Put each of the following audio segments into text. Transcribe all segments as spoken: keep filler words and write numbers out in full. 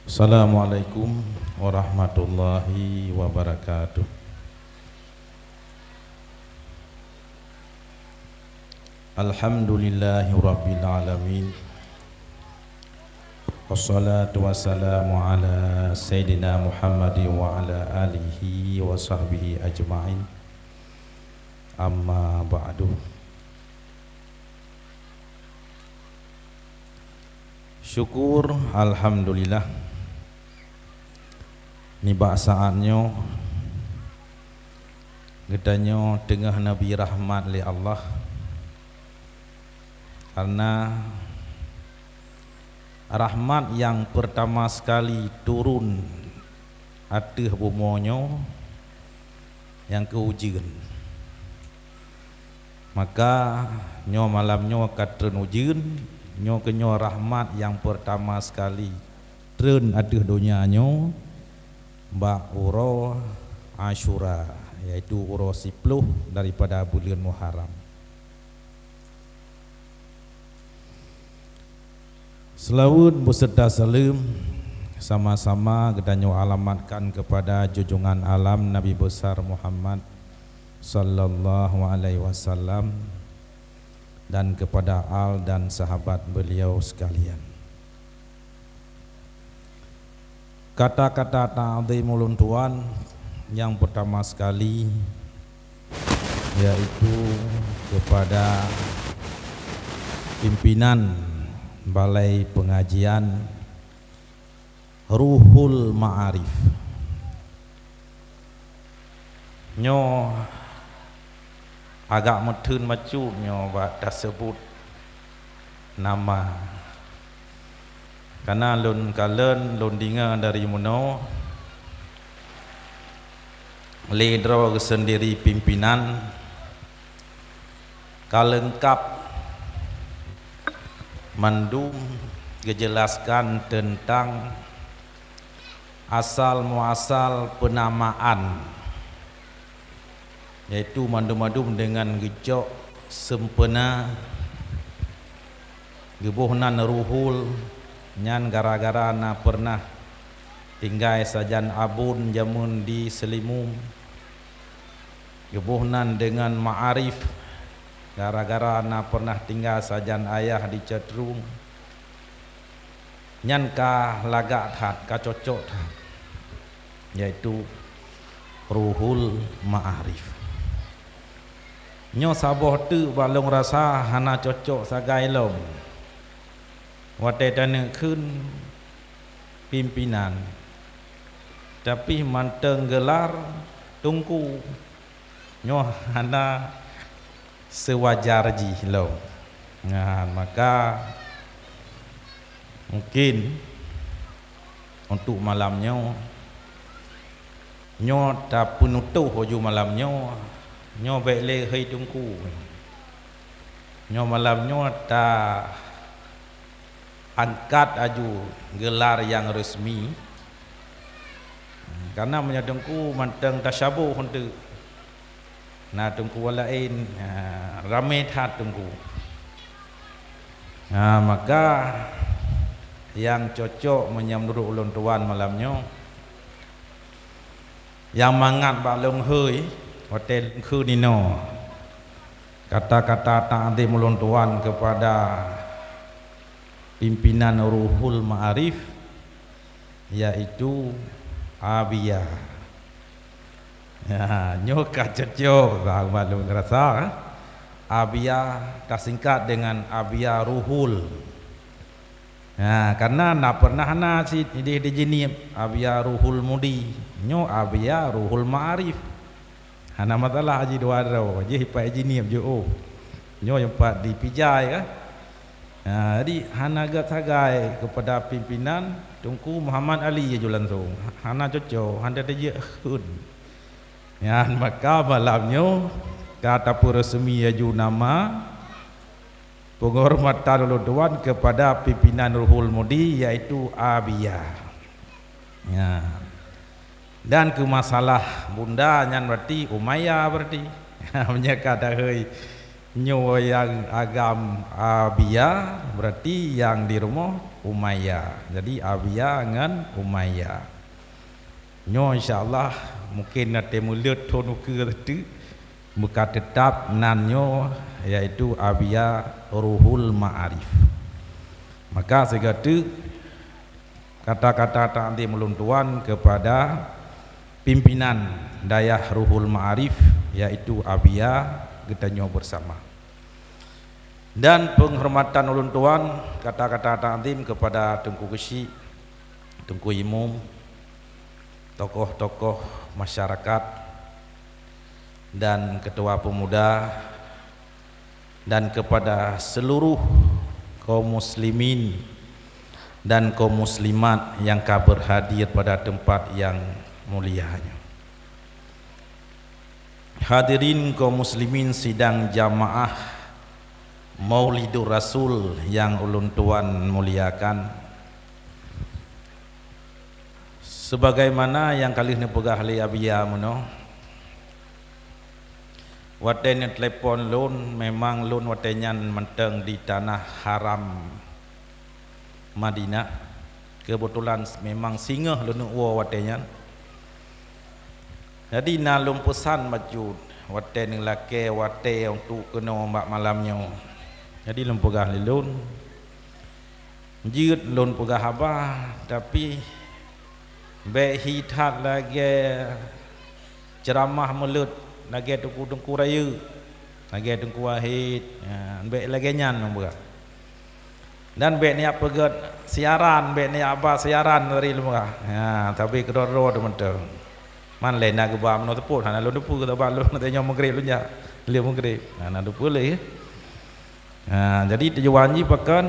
Assalamualaikum warahmatullahi wabarakatuh. Alhamdulillahirabbil alamin. Wassalatu wassalamu ala sayyidina Muhammadin wa ala alihi wa sahbihi ajma'in. Amma ba'du. Syukur, alhamdulillah. Nibak saat nyoe, geutanyoe teungoh neubri rahmat lé Allah. Karena rahmat nyang peurtama sekali turun ateueh bumoe nyoe, nyang keu ujeuen. Maka, nyoe malam nyoe ka treun ujeuen, nyoe keunyoe rahmat nyang peurtama sekali treun ateueh donya nyoe bak uroe Asyura, yaitu uroe siploh daripada buleuen Muharram. Seulaweuet beserta saleuem sama-sama geutanyoe alamatkan keupada junjungan alam Nabi Besar Muhammad sallallahu alaihi wasallam dan keupada al dan sahabat beliau sekalian. Kata-kata ta'zim ulôn tuan nyang peurtama sekali, yaitu keupada pimpinan Balai Peungajian Ruhul Ma'arif. Nyoe agak meutheun bacut nyoe bak taseubut nama. Kana lôn kalon, lôn deungoe dari meunoe, lé droe geuseundiri pimpinan ka leungkab mandum geujelaskan teuntang asal muasal peunamaan, yaitu mandum-mandum deungon geucok seumpena, geuboh nan Ruhul, nyan gara-gara na peureunah tinggai sajan abon jameun di Seulimum. Geuboh nan deungon Ma'arif, gara-gara na peureunah tinggai sajan ayah di Ceutrung. Nyan ka lagak that, ka cocok that, yaitu Ruhul Ma'arif. Nyoe saboh teuk bak lôn rasa hana cocok sagai lom watée taneuk kheun pimpinan, tapi mantong geular Teungku. Nyoe hana seuwajar jih lom. Nah, maka mungkin untuk malam nyoe, nyoe tapeunutoh laju malam nyoe, nyoe bék lé hei Teungku. Nyoe malam nyoe ta angkat laju geular nyang resmi. Karena meunyoe Teungku mantong tasyaboh eunteuk, na Teungku laén, ha, ramé that Teungku. Ha, maka nyang cocok meunyoe meunurot ulôn tuan malam nyoe, nyang mangat bak lôn hôi watée lôn kheun inoe kata-kata ta'zim ulôn tuan keupada pimpinan Ruhul Ma'arif, yaitu Abia. Ya, nyoe ka cocok, bah, maklum rasa, eh. Abia tasingkat dengan Abia Ruhul. Ya, karena na pernah na cit idéh di Jeunieb, Abia Ruhul Mudi. Nyoe Abia Ruhul Ma'arif. Hana masalah jih dua droe, jih pat Jeunieb jih, oh. Nyoe nyang pat di Pijai kah. Ha, jadi hana gét sagai keupada pimpinan Teungku Muhammad Ali laju langsung. Hana cocok, hana tajak kheun. Nyan maka malam nyoe ka tapeuresmi laju nama penghormatan ulôn tuan keupada pimpinan Ruhul Mudi, yaitu Abia. Ya. Dan keu masalah bunda nyan berarti Umayyah berarti. Meunyoe ka dahôi Nyoe nyang agam Abia, berarti nyang di rumoh Umayyah. Jadi Abia ngon Umayyah. Nyoe insya Allah mungkin na teumeuleuet thon ukeue teuk, meuka teutap nan nyoe, yaitu Abia Ruhul Ma'arif. Maka sigoe teuk kata-kata takzim ulôn tuan kepada pimpinan Dayah Ruhul Ma'arif, yaitu Abia geutanyoe bersama. Dan penghormatan ulôn tuan, kata-kata takzim kepada Teungku Keuchik, Teungku Imum, tokoh-tokoh masyarakat, dan Ketua Pemuda, dan kepada seluruh kaum muslimin dan kaum muslimat yang ka berhadir pada tempat yang mulia nyoe. Hadirin kaum muslimin sidang jamaah Maulidur Rasul yang ulôn tuan muliakan, sebagaimana nyang ka lheueh neupeugah lé Abia meunoe, watée neutelepon lôn, memang lôn watée nyan mantong di tanah haram Madinah. Keubeutulan memang singoh lôn neuwoe watée nyan. Jadi na lôn peusan bacut watée neulakée watée untuk keunoe bak malam nyoe. Jadi lôn peugah lé lôn, jeuet lôn peugah haba, tapi bék hi that lagée ceuramah meuleuet lagée teungku-teungku rayeuk, lagée Teungku Wahid, ha, bék lagée nyan lôn peugah. Dan bék neujak peugét siaran, bék neujak ba siaran dari lôn peugah. Ha, tapi keudroe-droe teuh mantong. Man lé na geuba meunoe teupot, hana lôn teupeu, sabab lôn teungoh meugreb lôn jak. Lheueh meugreb. Ha, na teupeu lé. Ha, jadi tujuan jih pakon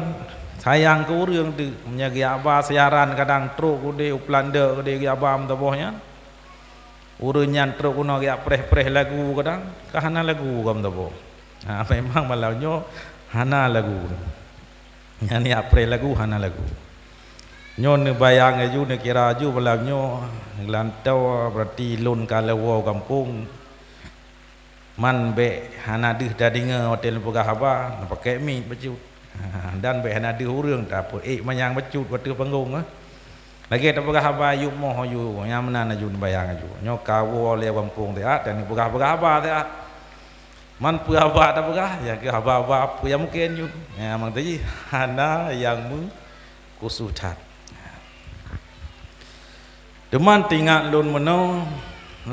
sayang keu ureuëng teuk. Meunyoe geujak ba siaran kadang trok keudeh, u Peulanda keudeh geujak ba meutuboh nyan. Ureuëng nyan trok keunoe geujak preh-preh lagu kadang, ka hana lagu ka meutuboh. Ha, memang malam nyoe hana lagu. Nyan jak preh lagu hana lagu. Nyoe neubayang laju, neukira laju malam nyoe, geulantoe berarti lôn ka lheueh woe gampông. Man bék hana deuh tadeungoe watée lôn peugah haba, neupakée mic bacut. Dan bék hana deuh ureuëng tapeuék manyang bacut watée panggong, eh. Lagée tapeugah haba yub moh aju, nyang meunan aju neubayang aju. Nyoe ka woe lé gampông siat, dan neupeugah-peugah haba siat. Man peue haba tapeugah, ya keu haba-haba peue nyang mungken jeuet. Ya, mang teuji hana nyang meukhusos that. Teuma teuingat lôn meunoe,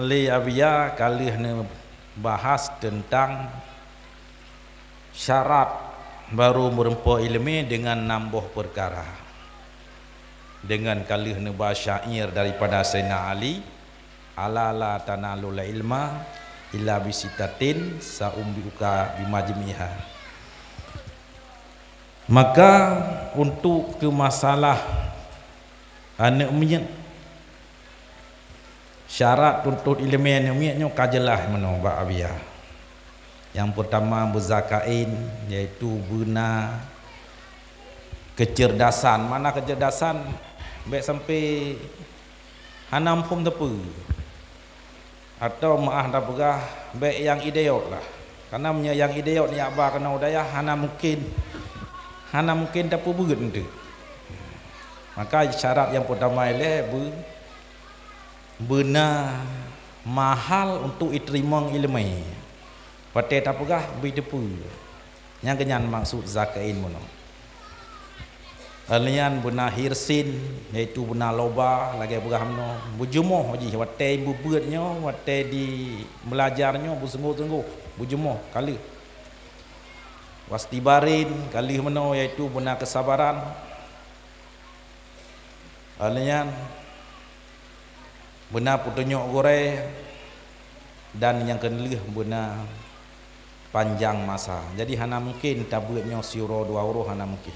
lé Abia ka lheueh neubahas teuntang syarat barô meureumpok iéleumé deungon nam boh peukara. Deungon ka lheueh neuba syair daripada Saidina Ali, "Ala la tanalul ilma illa bisittatin, sa'unabbi'uka bimajmu'iha." Maka, untuk keu masalah aneuëk miet, syarat tuntot iéleumé aneuëk miet nyoe ka jeulaih meunoe bak Abia. Nyang peurtama beuzakain, yaitu beuna keuceurdasan. Makna keuceurdasan, bék sampai hana muphom teupeu. Atawa meuah tapeugah bék nyang idéot lah. Karena meunyoe nyang idéot neujak ba keunoe u dayah, hana mungken, hana mungken tapeubeuet eunteuk. Maka syarat nyang peurtama ilée beu-, beuna mahal untuk iteurimong iéleumé. Watée tapeugah beu teupeu. Nyang keunyan maksud zakain meunoe. Lheueh nyan beuna hirsin, yaitu beuna loba, lagée peugah meunoe. Beujumoh jih watée beubeuet nyoe, watée di beulajar nyoe, beusunggoh-sunggoh, beujumoh, ka lheueh. Wastibarin, ka lheueh meunoe, yaitu beuna keusabaran. Lheueh nyan, beuna peutunyok gurée, dan nyang keulheueh beuna panjang masa. Jadi, hana mungken tabeuet nyoe siuroe dua uroe, hana mungken.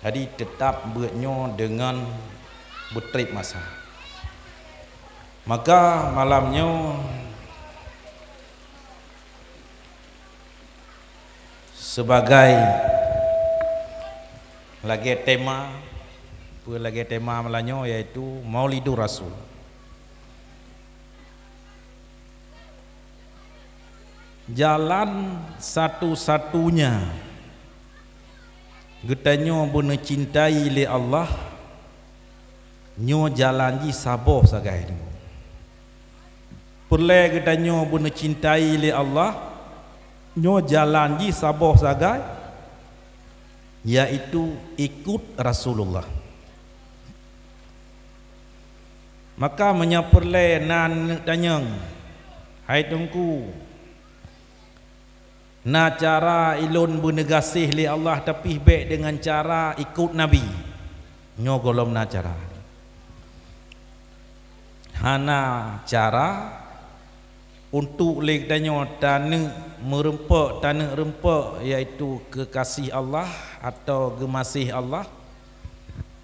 Jadi, teutap beuet nyoe deungon beutreb masa. Maka, malam nyoe, Sibagai lagée tema, peue lagée tema malam nyoe, yaitu Maulidur Rasul. Jalan satu-satunya geutanyoe beuneucintai lé Allah, nyoe jalan jih saboh sagai nyoe. Peureulée geutanyoe beuneucintai lé Allah, nyoe jalan jih saboh sagai, yaitu ikut Rasulullah. Maka meunyoe peureulée na neuk tanyong, "Hai Teungku, na cara ilôn beuneugaséh lé Allah tapi bék deungon cara ikot Nabi?" Nyoe gohlom na cara. Hana cara untuk lé geutanyoe taneuk meureumpok, taneuk reumpok, yaitu keukasih Allah atau geumaséh Allah,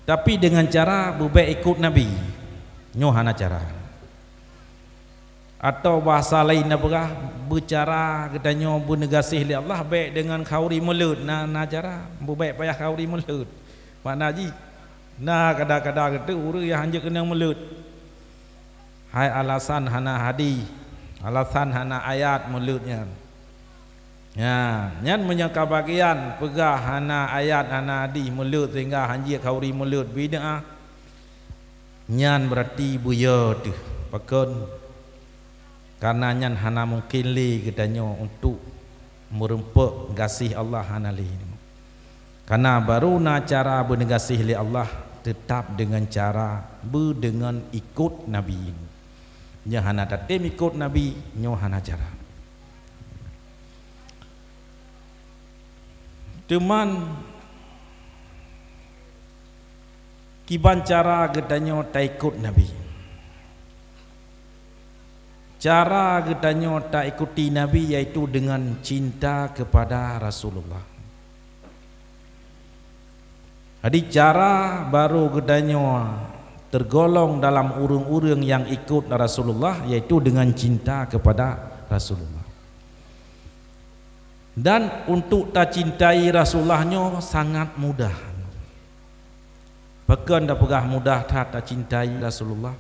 tapi deungon cara beubék ikot Nabi. Nyoe hana cara. Atau bahasa laén na peugah, beucara geutanyoe beuneugaséh lé Allah bék deungon khauri mulod, na, na cara, beubék payah khauri mulod. Makna jih, na kada-kada geutanyoe ureuëng nyang hanjeuet keunong mulod. Hai alasan hana hadis, alasan hana ayat mulod nyan. Nyan, nyan meunyoe ka bagian peugah hana ayat, hana hadis mulod sehingga hanjeuet khauri mulod bid'ah. Nyan beurati beuyo teuh. Pakon? Karena nyan hana mungken lé geutanyoe untuk meureumpok gaséh Allah, hana lé. Karena barô na cara beuneugaséh lé Allah teutab deungon cara beudeungon ikot Nabi. Nyoe hana tatem ikot Nabi, nyoe hana cara. Teuman kiban cara geutanyoe taikot Nabi. Cara geutanyoe taikuti Nabi yaitu deungon cinta kepada Rasulullah. Jadi cara barô geutanyoe teurgolong dalam ureuëng-ureuëng nyang ikot Rasulullah yaitu deungon cinta kepada Rasulullah. Dan untuk tacintai Rasulullah nyoe sangat mudah. Pakon tapeugah mudah that tacintai Rasulullah?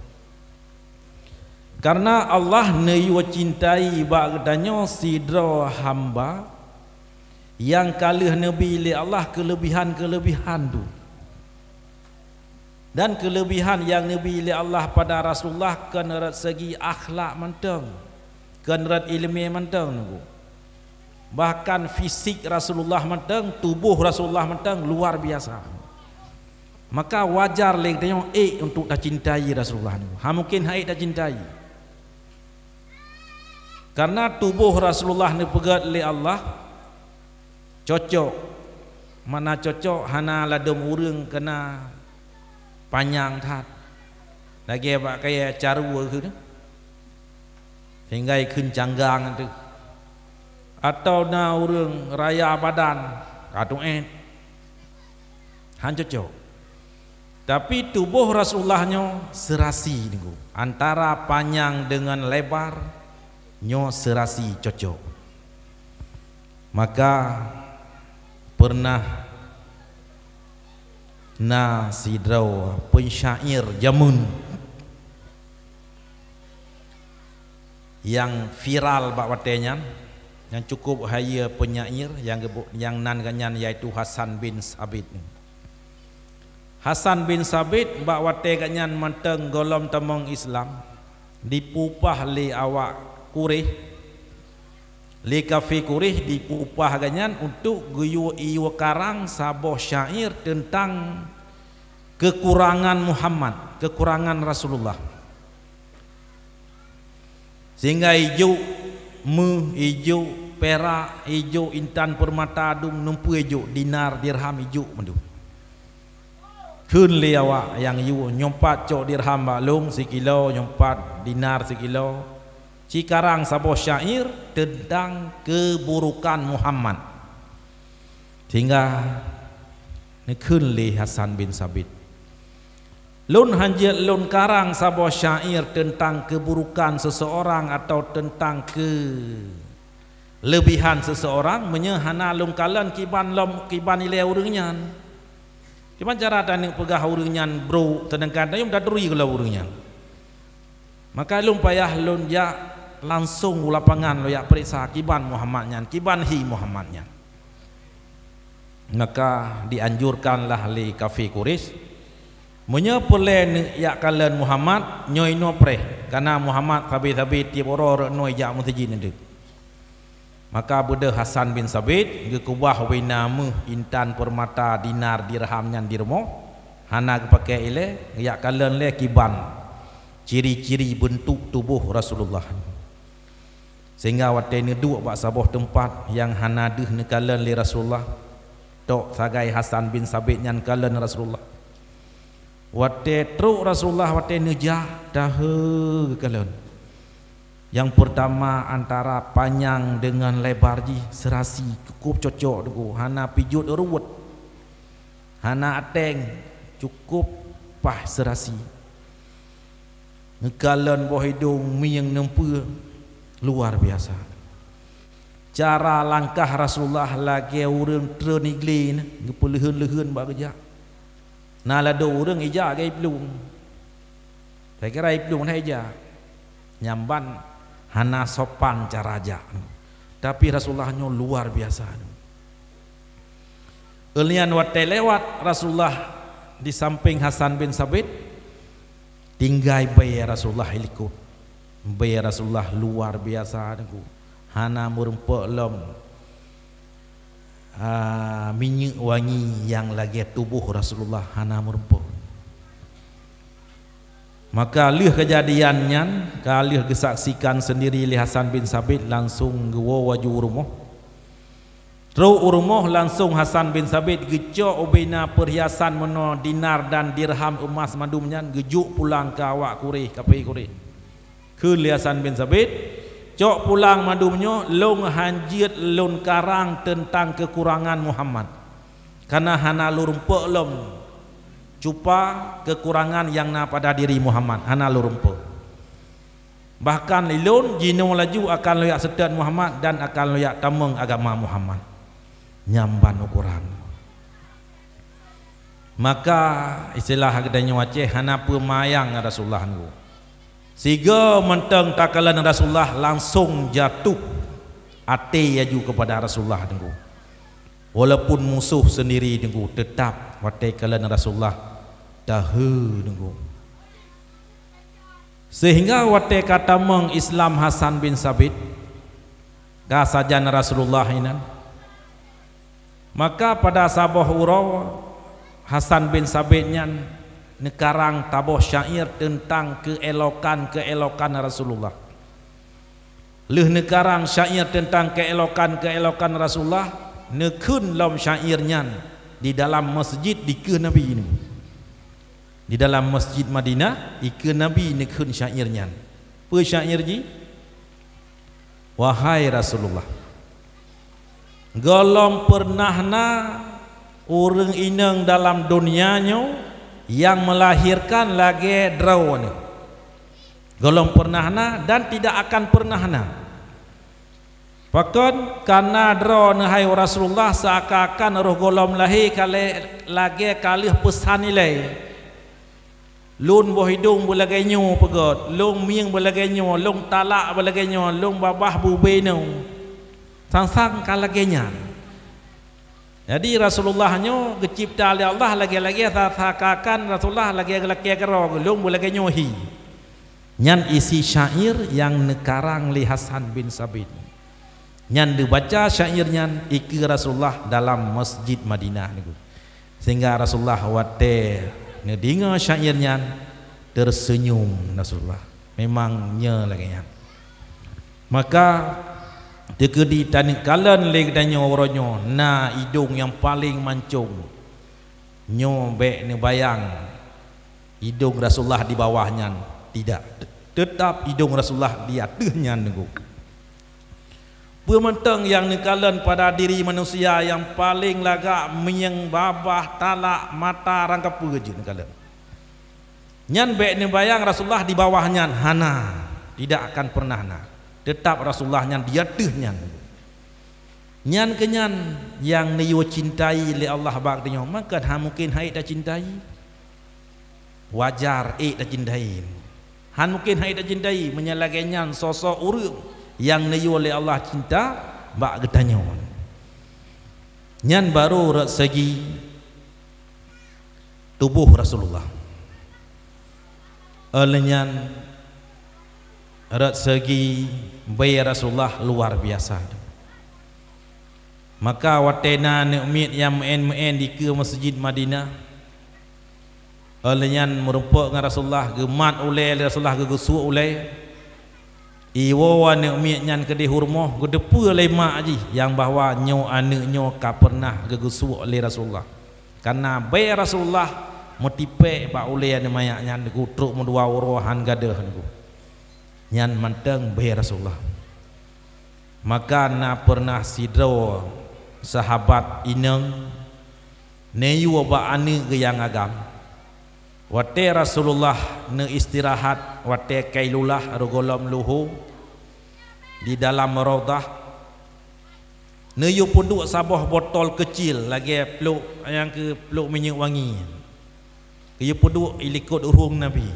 Karena Allah neuyue cintai bak geutanyoe sidroe hamba nyang ka lheueh neubi lé Allah keuleubihan-keuleubihan tu. Dan keuleubihan nyang neubi lé Allah pada Rasulullah kon rot segi akhlak mantong, kon rot iéleumé mantong nunggu. Bahkan fisik Rasulullah mantong, tuboh Rasulullah mantong luar biasa. Maka wajar lé geutanyoe ék untuk tacintai Rasulullah nyoe. Hana mungken han ék tacintai. Karena tuboh Rasulullah neupeugét lé Allah cocok. Makna cocok hana ladôm ureuëng keunan panyang that. Lagée bak kayée caru keuh. Sehingga ikheun canggang teuh. Atawa na ureuëng raya badan, ka tuét. Han cocok. Tapi tuboh Rasulullah nyoe seurasi nunggu. Antara panyang deungon lebar nyoe seurasi cocok. Maka pernah na sidroe peusyair jameun nyang viral bak watée nyan, nyang cukup hayeue peunyair nyang geubo-, nyang nan geuh nyan yaitu Hasan bin Sabit. Hasan bin Sabit bak watée geuh nyan mantong gohlom tamong Islam, dipeupah lé awak Quraisy, lé kafé Quraisy dipeupah geuh nyan untuk geuyue iyue karang saboh syair teuntang keukurangan Muhammad, keukurangan Rasulullah. Sehingga ijok méuh, ijok pirak, ijok intan peurmata dum, numpue ijok dinar, dirham ijok mandum. Kheun lé awak nyang yue, "Nyoe pat cok dirham bak lôn sikilo, nyoe pat dinar sikilo, ci karang saboh syair teuntang keuburokan Muhammad." Sehingga neukheun lé Hasan bin Sabit, "Lôn hanjeuet lôn karang saboh syair teuntang keuburokan seuseurang atawa teuntang keuleubihan seuseurang meunyoe hana lôn kalon kiban lom, kiban ilée ureuëng nyan." Kiban cara taneuk peugah ureuëng nyan brok, seudangkan tanyoe taturi gohlom ureuëng nyan. Maka lôn payah lôn jak langsong u lapangan lôn jak peuriksa kiban Muhammad nyan, kiban hi Muhammad nyan. Maka dianjurkanlah lé kafé Quraisy, meunyoe peureulée neujak kalon Muhammad, nyoe inoe preh, kareuna Muhammad sabe-sabe tieb uroe rot noe jak meuseujid neudeuek. Maka beudôh Hasan bin Sabit geukeubah ubena méuh, intan, peurmata, dinar, dirham nyan di rumoh, hana geupaké ilée, geujak kalon lé kiban ciri-ciri beuntuk tuboh Rasulullah. Sehingga watée neuduek bak saboh teumpat nyang hana deuh neukalon lé Rasulullah, tok sagai Hasan bin Sabit nyan kalon Rasulullah. Watée trok Rasulullah, watée neujak, dahé geukalon. Nyang peurtama antara panyang deungon lebar jih seurasi, cukup cocok Teungku, hana pijuet ruwet, hana aténg, cukup paih seurasi. Neukalon boh idong mieng neumpeue luar biasa. Cara langkah Rasulullah lagée ureuëng treun iglé na, geupeuleuheun-leuheun bak geujak. Na ladôm ureuëng ijak lagée iplueng. Saya kira iplueng na ijak. Nyamban hana sopan cara jak. Tapi Rasulullah nyoe luar biasa. Eulian watée lewat Rasulullah di samping Hasan bin Sabit, tinggai bée Rasulullah ilikot. Bée Rasulullah luar biasa Teungku. Hana meurumpok lom, ah, minyeuk wangi nyang lagée tuboh Rasulullah, hana meurumpok. Maka lheueh keujadian nyan, ka lheueh geusaksikan seundiri lé Hasan bin Sabit, langsong geuwoe laju u rumoh. Trok u rumoh, langsong Hasan bin Sabit geucok ubena peurhiasan meunoe dinar dan dirham, eumas mandum nyan, geujok pulang keu awak Quraisy, kafé Quraisy. Kheun lé Hasan bin Sabit, "Cok pulang mandum nyoe, lôn hanjeuet lôn karang teuntang keukurangan Muhammad. Kareuna hana lôn rumpok lom cupa keukurangan nyang na pada diri Muhammad, hana lôn rumpok. Bahkan lôn jinoe laju akan lôn jak seutôt Muhammad dan akan lôn jak tamong agama Muhammad." Nyamban ukoran. Maka istilah geutanyoe Aceh hana peumayang Rasulullah Teungku. Sigoe mantong takalon Rasulullah langsong jatuh até laju kepada Rasulullah Teungku. Walaupun musoh seundiri Teungku, teutap watée kalon Rasulullah dahé Teungku. Sehingga watée ka tamong Islam Hasan bin Sabit, ka sajan Rasulullah inan, maka pada saboh uroe Hasan bin Sabit nyan neukarang saboh syair teuntang keuelokan-keuelokan Rasulullah. Lheueh neukarang syair teuntang keuelokan-keuelokan Rasulullah, neukheun lom syair nyan di dalam masjid dikeue Nabi nyoe. Di dalam Masjid Madinah, dikeue Nabi neukheun syair nyan. Peue syair jih? "Wahai Rasulullah, gohlom peureunah na ureuëng inong dalam donya nyoe nyang meulahirkan lagée droeneuh. Gohlom peureunah na dan tidak akan peureunah na. Pakon? Kareuna droeneuh hai Rasulullah seakan-akan roh gohlom lahé ka lé-, lagée ka lheueh peusan ilée. Lôn boh idong beulagée nyoe peugét, lôn mieng beulagée nyoe, lôn talak beulagée nyoe, lôn babah beubée nyoe. Sang-sang ka lagée nyan." Jadi Rasulullah nyoe geucebta lé Allah lagée-lagée sa-, seakan-akan Rasulullah lagée lakée keudroe, lôn beulagée nyoe hi. Nyan isi syair nyang neukarang lé Hasan bin Sabit. Nyan neubaca syair nyan dikeue Rasulullah dalam Masjid Madinah Teungku. Sehingga Rasulullah watée neudeungoe syair nyan, teuseunyum Rasulullah. Memang nyoe lagée nyan. Maka teukeudi taneuk kalon lé geutanyoe uroe nyoe na idong nyang paleng mancong. Nyoe bék neubayang idong Rasulullah di bawah nyan, tidak. Teutap idong Rasulullah di ateueh nyan Teungku. Peue mantong nyang neukalon pada diri manusia nyang paleng lagak, mieng, babah, talak, mata, rangkapeue jeuet neukalon. Nyan bék neubayang Rasulullah di bawah nyan, hana, tidak akan pernah na. Teutap Rasulullah nyan di ateueh nyan. Nyan keuh nyan nyang neuyue cintai lé Allah bak geutanyoe, maka hana mungken han ék tacintai. Wajar ék tacintai. Han mungken han ék tacintai meunyoe lagée nyan sosok ureuëng nyang neuyue lé Allah cinta bak geutanyoe. Nyan barô rot segi tuboh Rasulullah. Óh lheueh nyan rot segi bée Rasulullah luar biasa. Maka watée na aneuëk miet nyang meuén-meuén dikeue Meuseujid Madinah, óh lheueh nyan meurumpok ngon Rasulullah, geumat ulée lé Rasulullah, geugeusuek ulée. Iwoe aneuëk miet nyan keudeh u rumoh, geuteupeue lé mak jih nyang bahwa nyoe aneuëk nyoe ka peureunah geugeusuek lé Rasulullah. Kareuna bée Rasulullah meutipék bak ulée aneuëk manyak nyan, geutrok meudua uroe han gadôh nyoe. Nyan mantong bée Rasulullah. Maka na peureunah sidroe sahabat inong neuyue bak aneuëk geuh nyang agam. Watée Rasulullah neuistirahat watée kailulah reugohlom luho di dalam Raudhah, neuyue peuduek saboh botol keucil lagée pluek nyang keu pluek minyeuk wangi. Geuyue peuduek i likot ureuëng Nabi.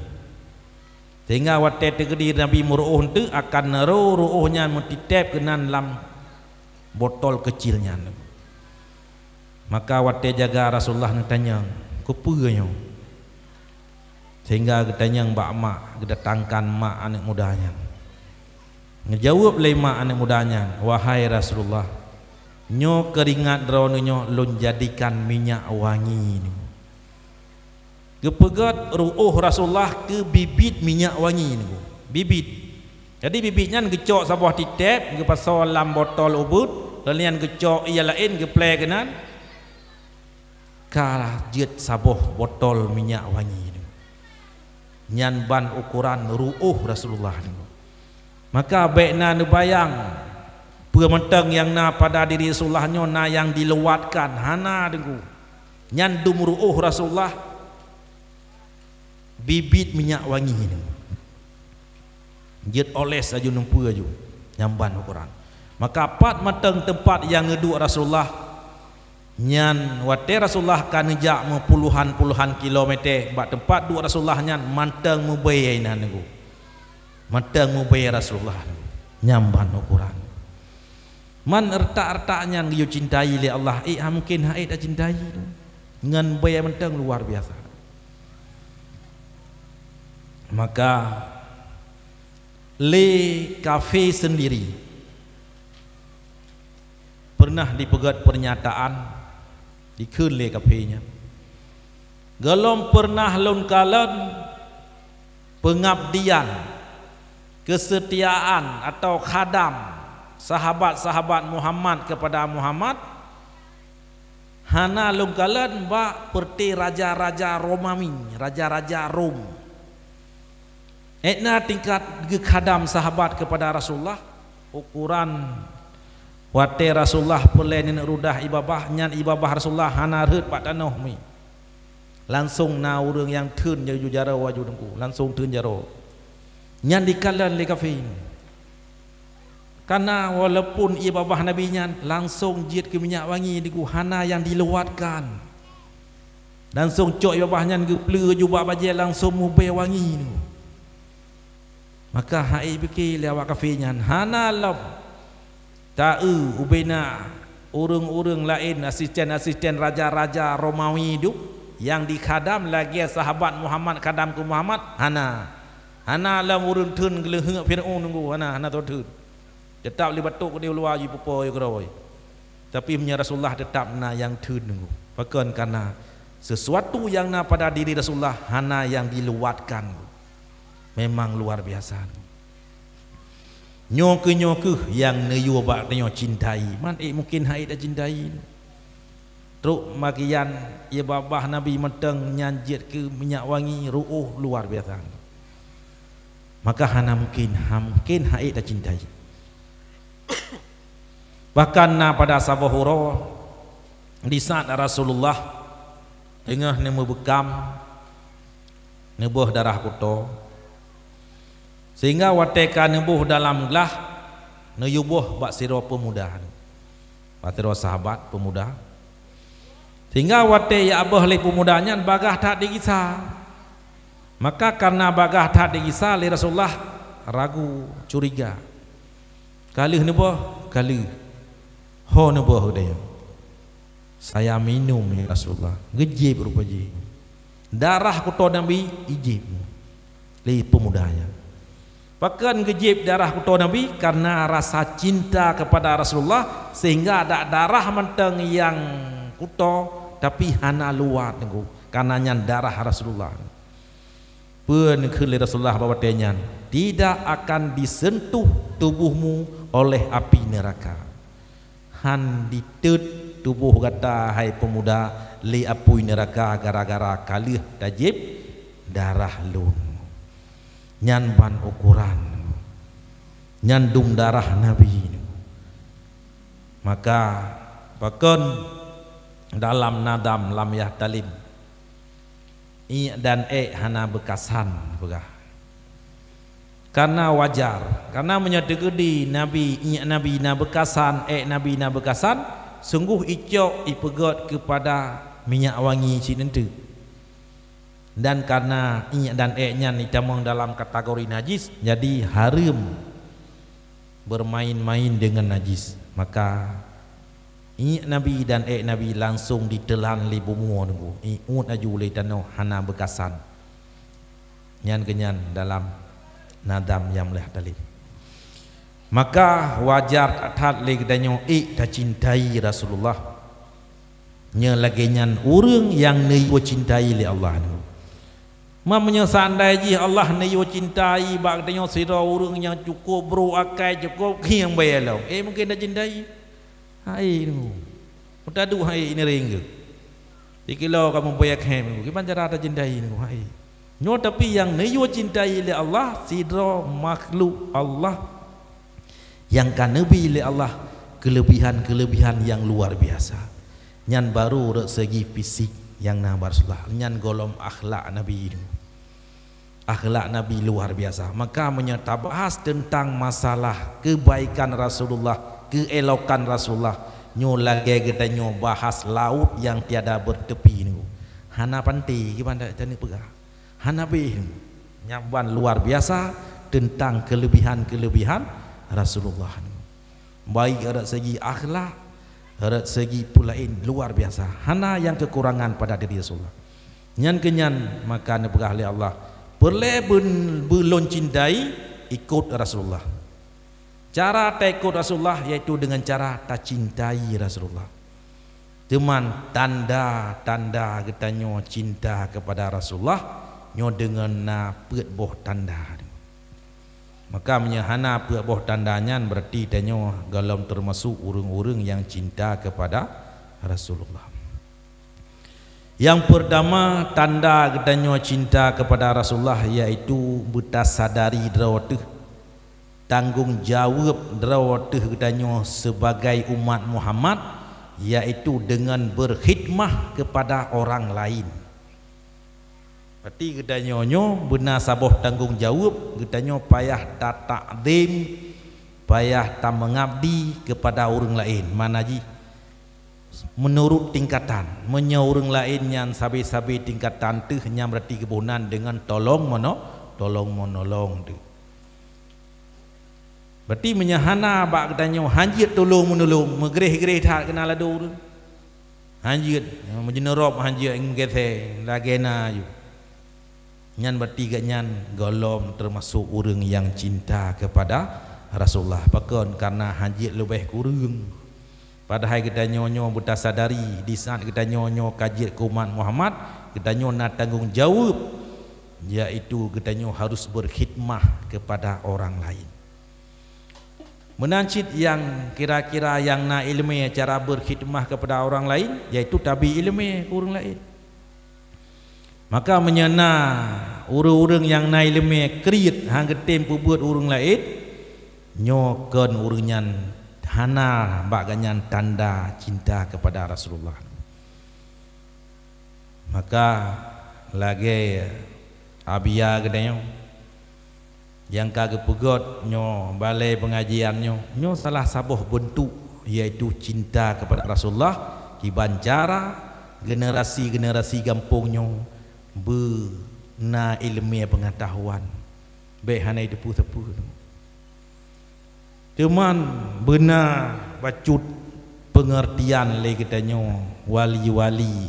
Sehingga watée teukeudi Nabi meuruôh eunteuk akan ro ruôh nyan meutiteb keunan lam botol keucil nyan. Maka watée jaga Rasulullah neutanyong, "Keupeue nyoe?" Sehingga geutanyong bak mak, geudatangkan mak aneuëk muda nyan. Geujaweueb lé mak aneuëk muda nyan, "Wahai Rasulullah, nyoe keuringat droeneueh nyoe lôn jadikan minyak wangi nyoe." Geupeugét ruôh Rasulullah keu bibit minyak wangi nyoe. Bibit. Jadi bibit nyan geucok saboh titeb, geupasoe lam botol ubeuet, lheueh nyan geucok ié laén geuplée keunan, ka jeuet saboh botol minyak wangi nyoe. Nyan ban ukoran ruôh Rasulullah nyoe. Maka bék na neubayang peue mantong nyang na pada diri Rasulullah nyoe na nyang diluwatkan, hana, Teungku. Nyan dum ruôh Rasulullah bibit minyak wangi nyoe. Jeuet oles aju neumpeue aju, nyan ban ukoran. Maka pat mantong teumpat nyang neuduek Rasulullah, nyan watée Rasulullah ka neujak meupuluhan-puluhan kilometer bak teumpat duek Rasulullah nyan mantong meubée inan nyoe. Mantong meubée Rasulullah nyan ban ukoran. Man retak-retak nyan geuyue cintai lé Allah, ék han mungken han ék tacintai ngon bée mantong luar biasa. Maka lé kafé sendiri pernah dipeugét pernyataan dikheun lé kafé nyan, "Gohlom pernah lôn kalon peungabdian, keusetiaan atau khadam sahabat-sahabat Muhammad keupada Muhammad, hana lôn kalon bak peureuté raja-raja Romawi, raja-raja Rom." Ék na tingkat geukhadam sahabat keupada Rasulullah, ukoran watée Rasulullah peureulée neuneuk rudah ié babah, nyan ié babah Rasulullah hana rhot bak tanoh mi. Langsong na ureuëng nyang theun jaju jaroe aju Teungku, langsong theun jaroe. Nyan dikalon lé kafé. Kareuna walaupun ié babah Nabi nyan langsong jeuet keu minyak wangi, Teungku, hana nyang diluwatkan. Langsong cok ié babah nyan geupleue aju bak bajée langsong meubée wangi, Teungku. Maka han ék pike lé awak kafé nyan, hana lom ta-eu ubena ureuëng-ureuëng laén, asisten-asisten raja-raja Romawi duek nyang dikhadam lagée sahabat Muhammad khadam keu Muhammad, hana. Hana lom ureuëng theun geuleuheuk Fir'aun Teungku, hana, hana troh theun. Teutap lé batok keudeh u luwa jipeupo keudroe. Tapi meunyoe Rasulullah teutap na nyang theun Teungku. Pakon? Kareuna sesuatu nyang na pada diri Rasulullah hana nyang diluwatkan. Memang luar biasa. Nyoe keuh, nyoe keuh nyang neuyue bak tanyoe cintai. Man ék mungken han ék tacintai. Trok bagian ié babah Nabi mantong nyan jeuet keu minyak wangi, ruôh luar biasa. Maka hana mungken, han mungken han ék tacintai. Bahkan na pada saboh uroe di saat Rasulullah teungoh neumeubeukam, neuboh darah kuto, sehingga watée ka neuboh dalam glah, neuyue boh bak sidroe peumuda, bak sidroe sahabat peumuda. Sehingga watée jak boh lé peumuda nyan, bagaih that digisa. Maka karena bagaih that digisa lé Rasulullah, ragu, curiga. Ka lheueh neuboh, ka lheueh. Ho neuboh geutanyoe. "Saya minum, ya Rasulullah." Geujieb rupa jih. Darah kuto Nabi ijieb lé pemuda nyan. Pakon geujieb darah kuto Nabi? Karena rasa cinta kepada Rasulullah, sehingga ada darah mantong nyang kuto, tapi hana luwat, Teungku. Karena nyan darah Rasulullah. Peue neukheun lé Rasulullah bak watée nyan? "Tidak akan disentuh tubuhmu oleh api neraka." Han ditot tuboh gata, hai peumuda, lé apui neuraka gara-gara ka lheueh tajieb darah lôn. Nyan ban ukoran. Nyan dum darah Nabi. Maka, pakon dalam nadam lam yahtalim, iek dan ék hana beukasan peugah. Karena wajar, karena meunyoe teukeudi Nabi, iek Nabi na beukasan, ék Nabi na beukasan, sunggoh icok ipeugét keupada minyak wangi cit eunteuk. Dan karena iek dan ék nyan itamong dalam kategori najis, jadi hareuem bermain-main dengan najis. Maka iek Nabi dan ék Nabi langsong diteulan lé bumoe Teungku. Iek aju lé tanoh hana beukasan. Nyan keunyan dalam nadam nyang lheueh tali. Maka wajar that-that lé geutanyoe ék tacintai Rasulullah. Nyoe lagée nyan ureuëng nyang neuyue cintai lé Allah nyoe. Ma meunyoe seandai jih Allah neuyue cintai bak geutanyoe sidroe ureuëng nyang cukup brok akai, cukup khieng bayée lom, eh, mungken tacintai? Hai nyoe. Meutadu hai ini ringgeu. Sikilo kamoe bayée khem nyoe. Kiban cara tacintai nyoe hai. Nyoe tapi nyang neuyue cintai lé Allah sidroe makhluk Allah nyang ka neubi lé Allah keuleubihan-keuleubihan nyang luar biasa. Nyan baru rot segi fisik nyang na bak Rasulullah. Nyan gohlom akhlak Nabi nyoe. Akhlak Nabi luar biasa. Maka meunyoe tabahas teuntang masalah keubaikan Rasulullah, keuelokan Rasulullah, nyoe lagée geutanyoe bahas laôt nyang tiada beuteupi nyoe. Hana panté kiban taneuk peugah. Hana béh nyoe. Nyan ban luar biasa teuntang keuleubihan-keuleubihan Rasulullah nyoe. Baik rot segi akhlak, rot segi peulaén luar biasa. Hana nyang keukurangan pada diri Rasulullah. Nyan keunyan maka neupeugah lé Allah, "Peureulée beun-, beulôn cintai, ikot Rasulullah." Cara taikot Rasulullah yaitu deungon cara tacintai Rasulullah. Teuma tanda-tanda geutanyoe cinta keupada Rasulullah nyoe deungon na peuet boh tanda. Maka meunyoe hana peuet boh tanda nyan, berarti tanyoe gohlom teumasok ureuëng-ureuëng nyang cinta keupada Rasulullah. Nyang peurtama, tanda geutanyoe cinta keupada Rasulullah, yaitu beutasadari droe teuh tanggong jaweueb droe teuh geutanyoe sibagai umat Muhammad, yaitu deungon beukhidmah keupada orang laén. Berarti geutanyoe nyoe beuna saboh tanggong jaweueb, geutanyoe payah tatakzim, payah tameungabdi keupada ureuëng laén. Mana jih? Meunurot tingkatan. Meunyoe ureuëng laén nyan sabe-sabe tingkatan teuh, nyan berarti geuboh nan deungon tolong meuno-, tolong meunolong teuh. Berarti meunyoe hana bak geutanyoe hanjeuet tulông meunolong, meugreh-greh that keunan ladôm ureuëng. Hanjeuet, meujeuneurôb hanjeuet, meugeusé, lagée na aju. Nyan berarti geuhnyan gohlom teumasok ureuëng nyang cinta keupada Rasulullah. Pakon? Karena hanjeuet leubeh kureueng. Padahai geutanyoe nyoe beutasadari, di saat geutanyoe nyoe ka jeuet keu umat Muhammad, geutanyoe na tanggong jaweueb, yaitu geutanyoe harus beukhidmah keupada orang laén. Meunan cit nyang kira-kira nyang na iéleumé cara beukhidmah keupada orang laén, yaitu tabi iéleumé keu ureuëng laén. Maka meunyoe na ureuëng-ureuëng nyang na iéleumé kriet han geutem peubuet ureuëng laén, nyoe kon ureuëng nyan hana bak geuhnyan tanda cinta keupada Rasulullah. Maka lagée Abia geutanyoe nyang ka geupeugét nyoe balée peungajian nyoe, nyoe salah saboh beuntuk, yaitu cinta keupada Rasulullah, kiban cara generasi-generasi gampông nyoe beu-, na iéleumé peungeutahuan, bék hana jiteupeue sapeue. Cuman beuna bacut peungeurtian lé geutanyoe wali-wali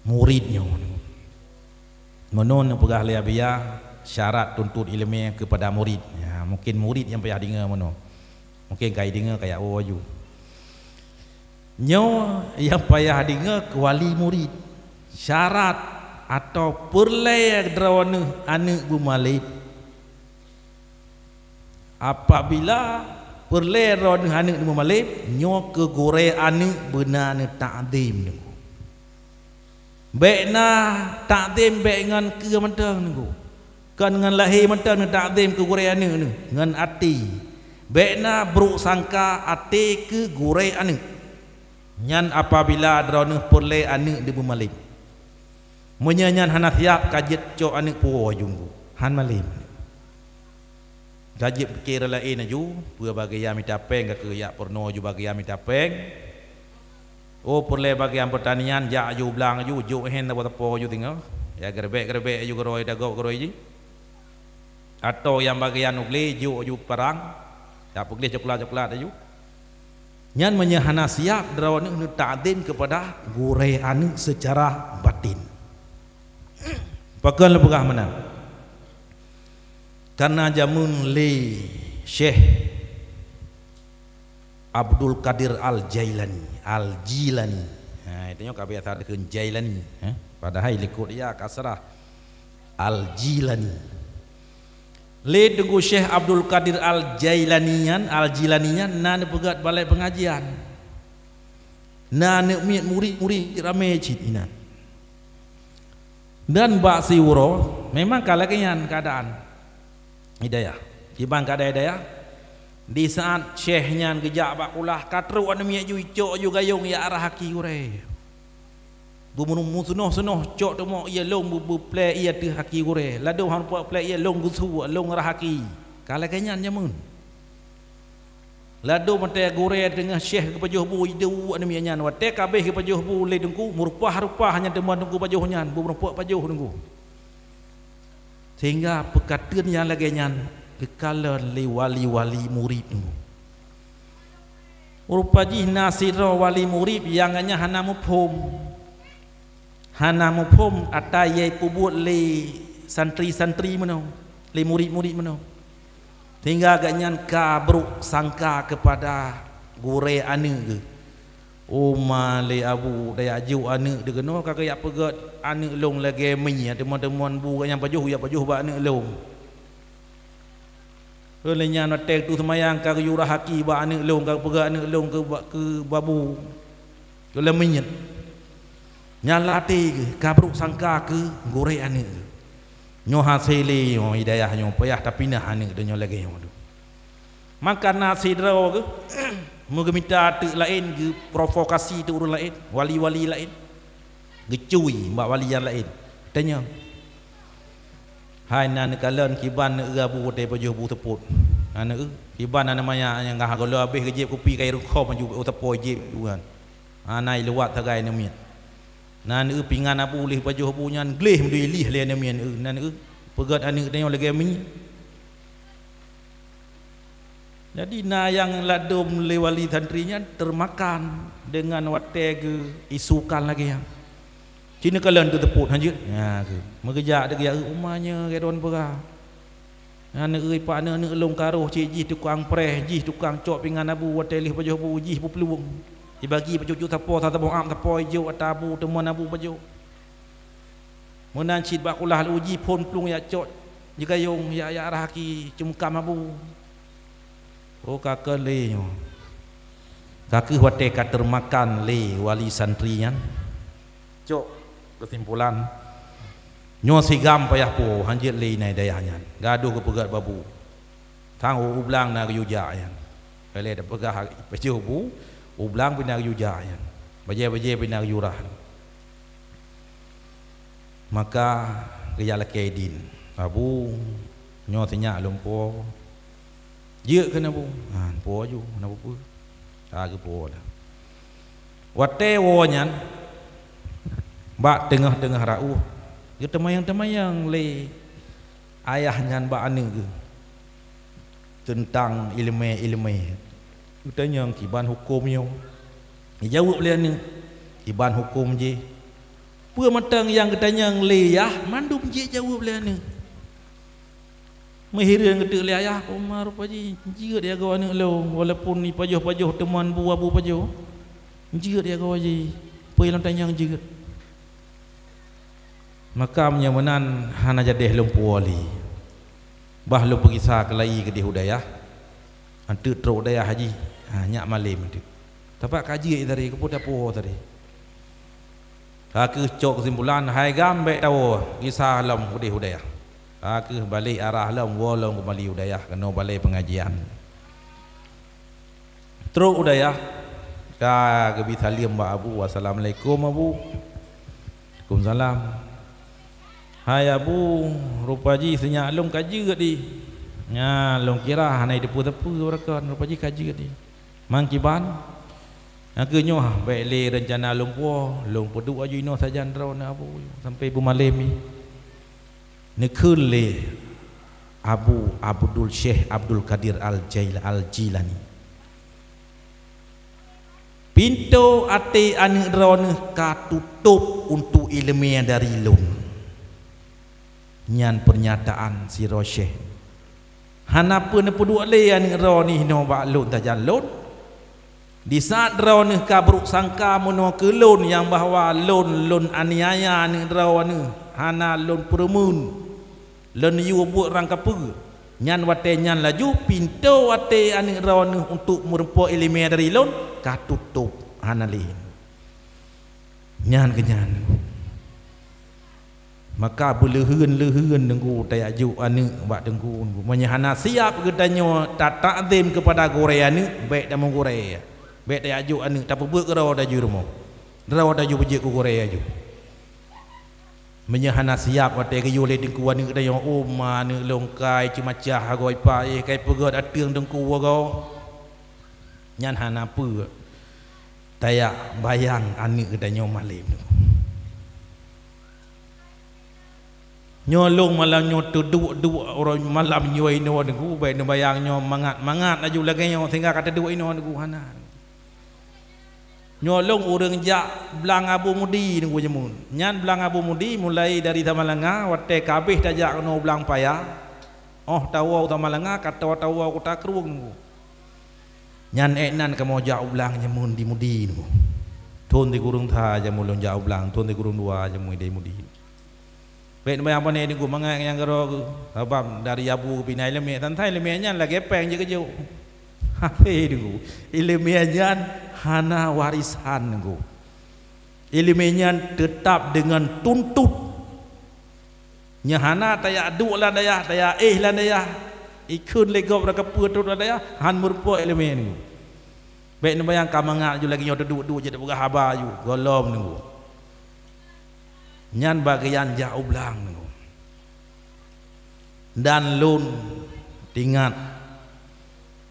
murit nyoe. Meunan neupeugah lé Abiya, syarat tuntot iéleumé keupada murit. Ya, mungkin murit nyang payah deungoe meunan. Mungkin ka ideungoe ka jak woe laju. Nyoe nyang payah deungoe keu wali murit. Syarat atau peureulée droeneuh aneuëk beumaleb. Apabila peureulée droeneuh aneuëk beumaleb, nyoe keu gurée aneuëk beuna neutakzim teungku. Bék na takzim bék ngon keue mantong teungku. Kon ngon lahé mantong neutakzim keu gurée aneuëk neuh, ngon até. Bék na brok sangka até keu gurée aneuëk. Nyan apabila droeneuh peureulée aneuëk dibeumaleb. Meunyoe nyan hana siab, ka jeuet cok aneuëk puwoe laju teungku. Han maleb. Ka jeuet pike laén laju, peue bagian mita péng ka keuyak peurunoe laju bagian mita péng. Oh, peureulée bagian peurtanian, jak laju u blang laju, jok hen sapo-sapo laju singoh. Ya, geureubek-geureubek laju keudroe, tagok keudroe jih. Atau nyang bagian u glé, jok laju parang, jak peugleh coklat-coklat laju. Nyan meunyoe hana siab droeneuh neutakzim keupada gurée aneuëk seucara batin. Pakon lôn peugah meunan? Karena jameun lé Syekh Abdul Qadir Al-Jailani, Al-Jilani. Ha, itu nyoe ka biasa dikheun Jailani, ha? Padahai likot ya kasrah, Al-Jilani. Lé Teungku Syekh Abdul Qadir Al-Jailani nyan, Al-Jilani nyan na neupeugét balai peungajian. Na aneuëk miet murit-murit ramé cit inan. Dan bak siuroe memang ka lagée nyan keuadaan hidayah. Kiban keuadaan hidayah, di saat syekh nyan geujak bak kulah, ka trok aneuëk miet ju icok ju gayong jak rhah aki gurée. Beumeurunoe meusunoh-sunoh cok teumok ié lôn beu-, beuplée ié ateueh aki gurée. Ladôm han peuplée ié lôn geusu, lôn rhah aki. Ka lagée nyan jameun. Ladôm watée gurée teungoh syekh geupajoh bu, ideuek aneuëk miet nyan. Watée ka abéh geupajoh bu lé teungku, meureupah-reupah nyan teuma teungku pajoh nyan, beumeureumpok pajoh teungku. Sehingga peukateuen nyang lagée nyan geukalon lé wali-wali murit teungku. Rupa jih na sidroe wali murit nyang gobnyan hana muphom. Hana muphom ata nyang peubuet lé santri-santri meunoe, lé murit-murit meunoe. Sehingga gobnyan ka brok sangka keupada gurée aneuëk geuh. Uma lé abu, daya jok aneuëk deuh keunoe ka geujak peugét aneuëk lôn lagée miet, teuma-teuma bu gobnyan pajoh, jak pajoh bak aneuëk lôn. Lheueh nyan watée tu seumayang ka geuyue rhah aki bak aneuëk lôn, ka geupeugah aneuëk lôn keu ba-, keu babu. Keu leumiet. Nyan lam até geuh ka brok sangka keu gurée aneuëk geuh. Nyoe hase lé nyoe hidayah nyoe payah tapinah aneuëk donya lagée nyoe tu. Maka na sidroe geuh meugeumita teuk laén, geuprovokasi teuk ureuëng laén, wali-wali laén. Geucui bak wali nyang laén. Tanyong, "Hai na neukalon kiban neueu abu watée pajoh bu seupôt? Na neueu kiban na neumaya nyang ka gohlom abéh geujieb kupi kayée rukhom aju u teupôi jieb buhan? Hana iluwat sagai neumiet. Na neueu pingan abu lheueh pajoh bu nyan gleh meudui lih lé neumiet neueu. Na neueu peugét aneuëk tanyoe lagée miet." Jadi na nyang ladôm lé wali santri nyan teumakan deungon watée geuisukan lagée nyan. Ci neukalon teuteupôt hanjeuet. Nya kheueh. Meugeujak deuh geujak eu uma nyoe gét ron peugah. Nyan neueu pak aneuëk-aneuëk lôn karoh cit jih tukang preh, jih tukang cok pingan abu watée lheueh pajoh bu jih peuplueng. Jibagi pajoh-joh sapo, saboh am sapo ijok ata abu teuma abu pajoh. Meunan cit bak kulah laju jiphon plueng jak cok, jigayong jak, jak rhah aki ceumeuka mabu. Oh ka keuh lé nyoe. Ka keuh watée ka teumakan lé wali santri nyan. Cok keusimpulan, nyoe sigam payah po hanjeuet lé inan dayah nyan. Gadoh geupeugét babu. Tang u blang na geuyue jak nyan. Lé tapeugah pajoh bu, u blang pih na geuyue jak nyan. Bajée-bajée pih na geuyue rhah. Maka geujak lakée idin, "Abu, nyoe sinyak lôn po." "Jeuet keunoe, Bu." "Ha, po aju, hana peue-peue." Ka geupo dah. Watée woe nyan, bak teungoh-teungoh raôh, Geuteumayang-teumayang lé ayah nyan bak aneuëk geuh teuntang iéleumé-iéleumé. Geutanyong kiban huköm nyoe. Geujaweueb lé aneuëk kiban huköm jih. Peue mantong nyang geutanyong lé yah, mandum jijaweueb lé aneuëk. Meuhireuen geuteuk lé ayah, "Koma rupa jih jeuet ya goe aneuëk lôn, walaupun ipajoh-pajoh teuma bu abu pajoh, jeuet ya goe jih, peue lôn tanyong jeuet." Maka meunyoe meunan hana jadeh lôn puwoe lé. Bah lôn peugisa keulayi keudeh u dayah, anteuk trok u dayah jih, ha, nyak malem anteuk. Tapak ka jeuet tadi, keupeue tapuwoe tadi. Ka kheueh cok keusimpulan, hai gam bék tawoe gisa lom udeh u dayah. Ka kheueh balek arah lom, woe lom keumali u dayah keunoe balai peungajian. Trok u dayah, ka geubi saleuem bak abu, "Assalamualaikum, Abu." "Waalaikumsalam." "Hai Abu, rupa jih seunyak lôn ka jeuet di. Nyan lôn kira hana jiteupeue-teupeue beurakon, rupa jih ka jeuet di. Mangkiban, nyang keuh nyoe bék lé reuncana lôn puwoe, lôn peuduek aju inoe sajan droeneuh Abu, sampai beumalem nyoe." Neukheun lé Abu Abdul Syekh Abdul Qadir Al-Jail-, Al-Jilani, "Pintoe até aneuëk droeneuh ka tutôp untuk iéleumé dari lôn." Nyan peurnyataan sidroe syekh. Hana peue neupeuduek lé aneuëk droeneuh inoe bak lôn sajan lôn. Disaat droeneuh ka brôk sangka meunoe keu lôn nyang bahwa lôn, lôn aniaya aneuëk droeneuh, hana lôn peureumeun, lôn yue buet rangkapeue, nyan watée nyan laju pintoe até aneuëk droeneuh untuk meureumpok iéleumé dari lôn ka tutôp, hana lé. Nyan keuh nyan. Maka beuleuheun-leuheun Teungku tajak jok aneuëk bak Teungku. Meunyoe hana siab geutanyoe tatakzim keupada gurée aneuëk, bék tameugurée. Bék tajak jok aneuëk, tapeubuet keudroe tajak rumoh. Droe tajak beujeuet keu gurée aju. Meunyoe hana siab watée geuyue lé Teungku aneuëk tanyoe, "Oh ma, aneuëk lôn kai ceumacah agoe ipa, eh, kai peugét ateueng Teungku agoe." Nyan hana peue tajak bayang aneuëk geutanyoe malem. Nyoe lôn malam nyoe teuduek-duek uroe malam nyoe inoe Teungku, bék neubayang nyoe mangat-mangat laju lagée nyoe sehingga ka teuduek inoe Teungku, hana. Nyoe lôn ureuëng jak blang Abu Mudi Teungku jameun. Nyan blang Abu Mudi mulai dari Samalanga watée ka habéh tajak keunoe blang paya, óh tawoe u Samalanga ka tawoe-tawoe Kuta Krueng Teungku. Nyan ék nan kamoe jak u blang jameun di Mudi Teungku. Thon sikureueng sa jameun lôn jak u blang, thon sikureueng dua jameun di Mudi. Bék neubayang pane Teungku mangat nyang keudroe geuh, sabab dari Abu geupinah iéleumé, tantang iéleumé nyan lagée péng jeuet keujok. Hase Teungku, iéleumé nyan hana warisan Teungku. Iéleumé nyan teutab deungon tuntot. Nyoe hana tajak duek lam dayah, tajak éh lam dayah, ikheun lé gob rangkapeue trok lam dayah, han meurumpok iéleumé Teungku. Bék neubayang ka mangat aju lagée nyoe teuduek-duek jeuet tapeugah haba aju, gohlom Teungku. Nyan bagian jak u blang Teungku. Dan lôn teuingat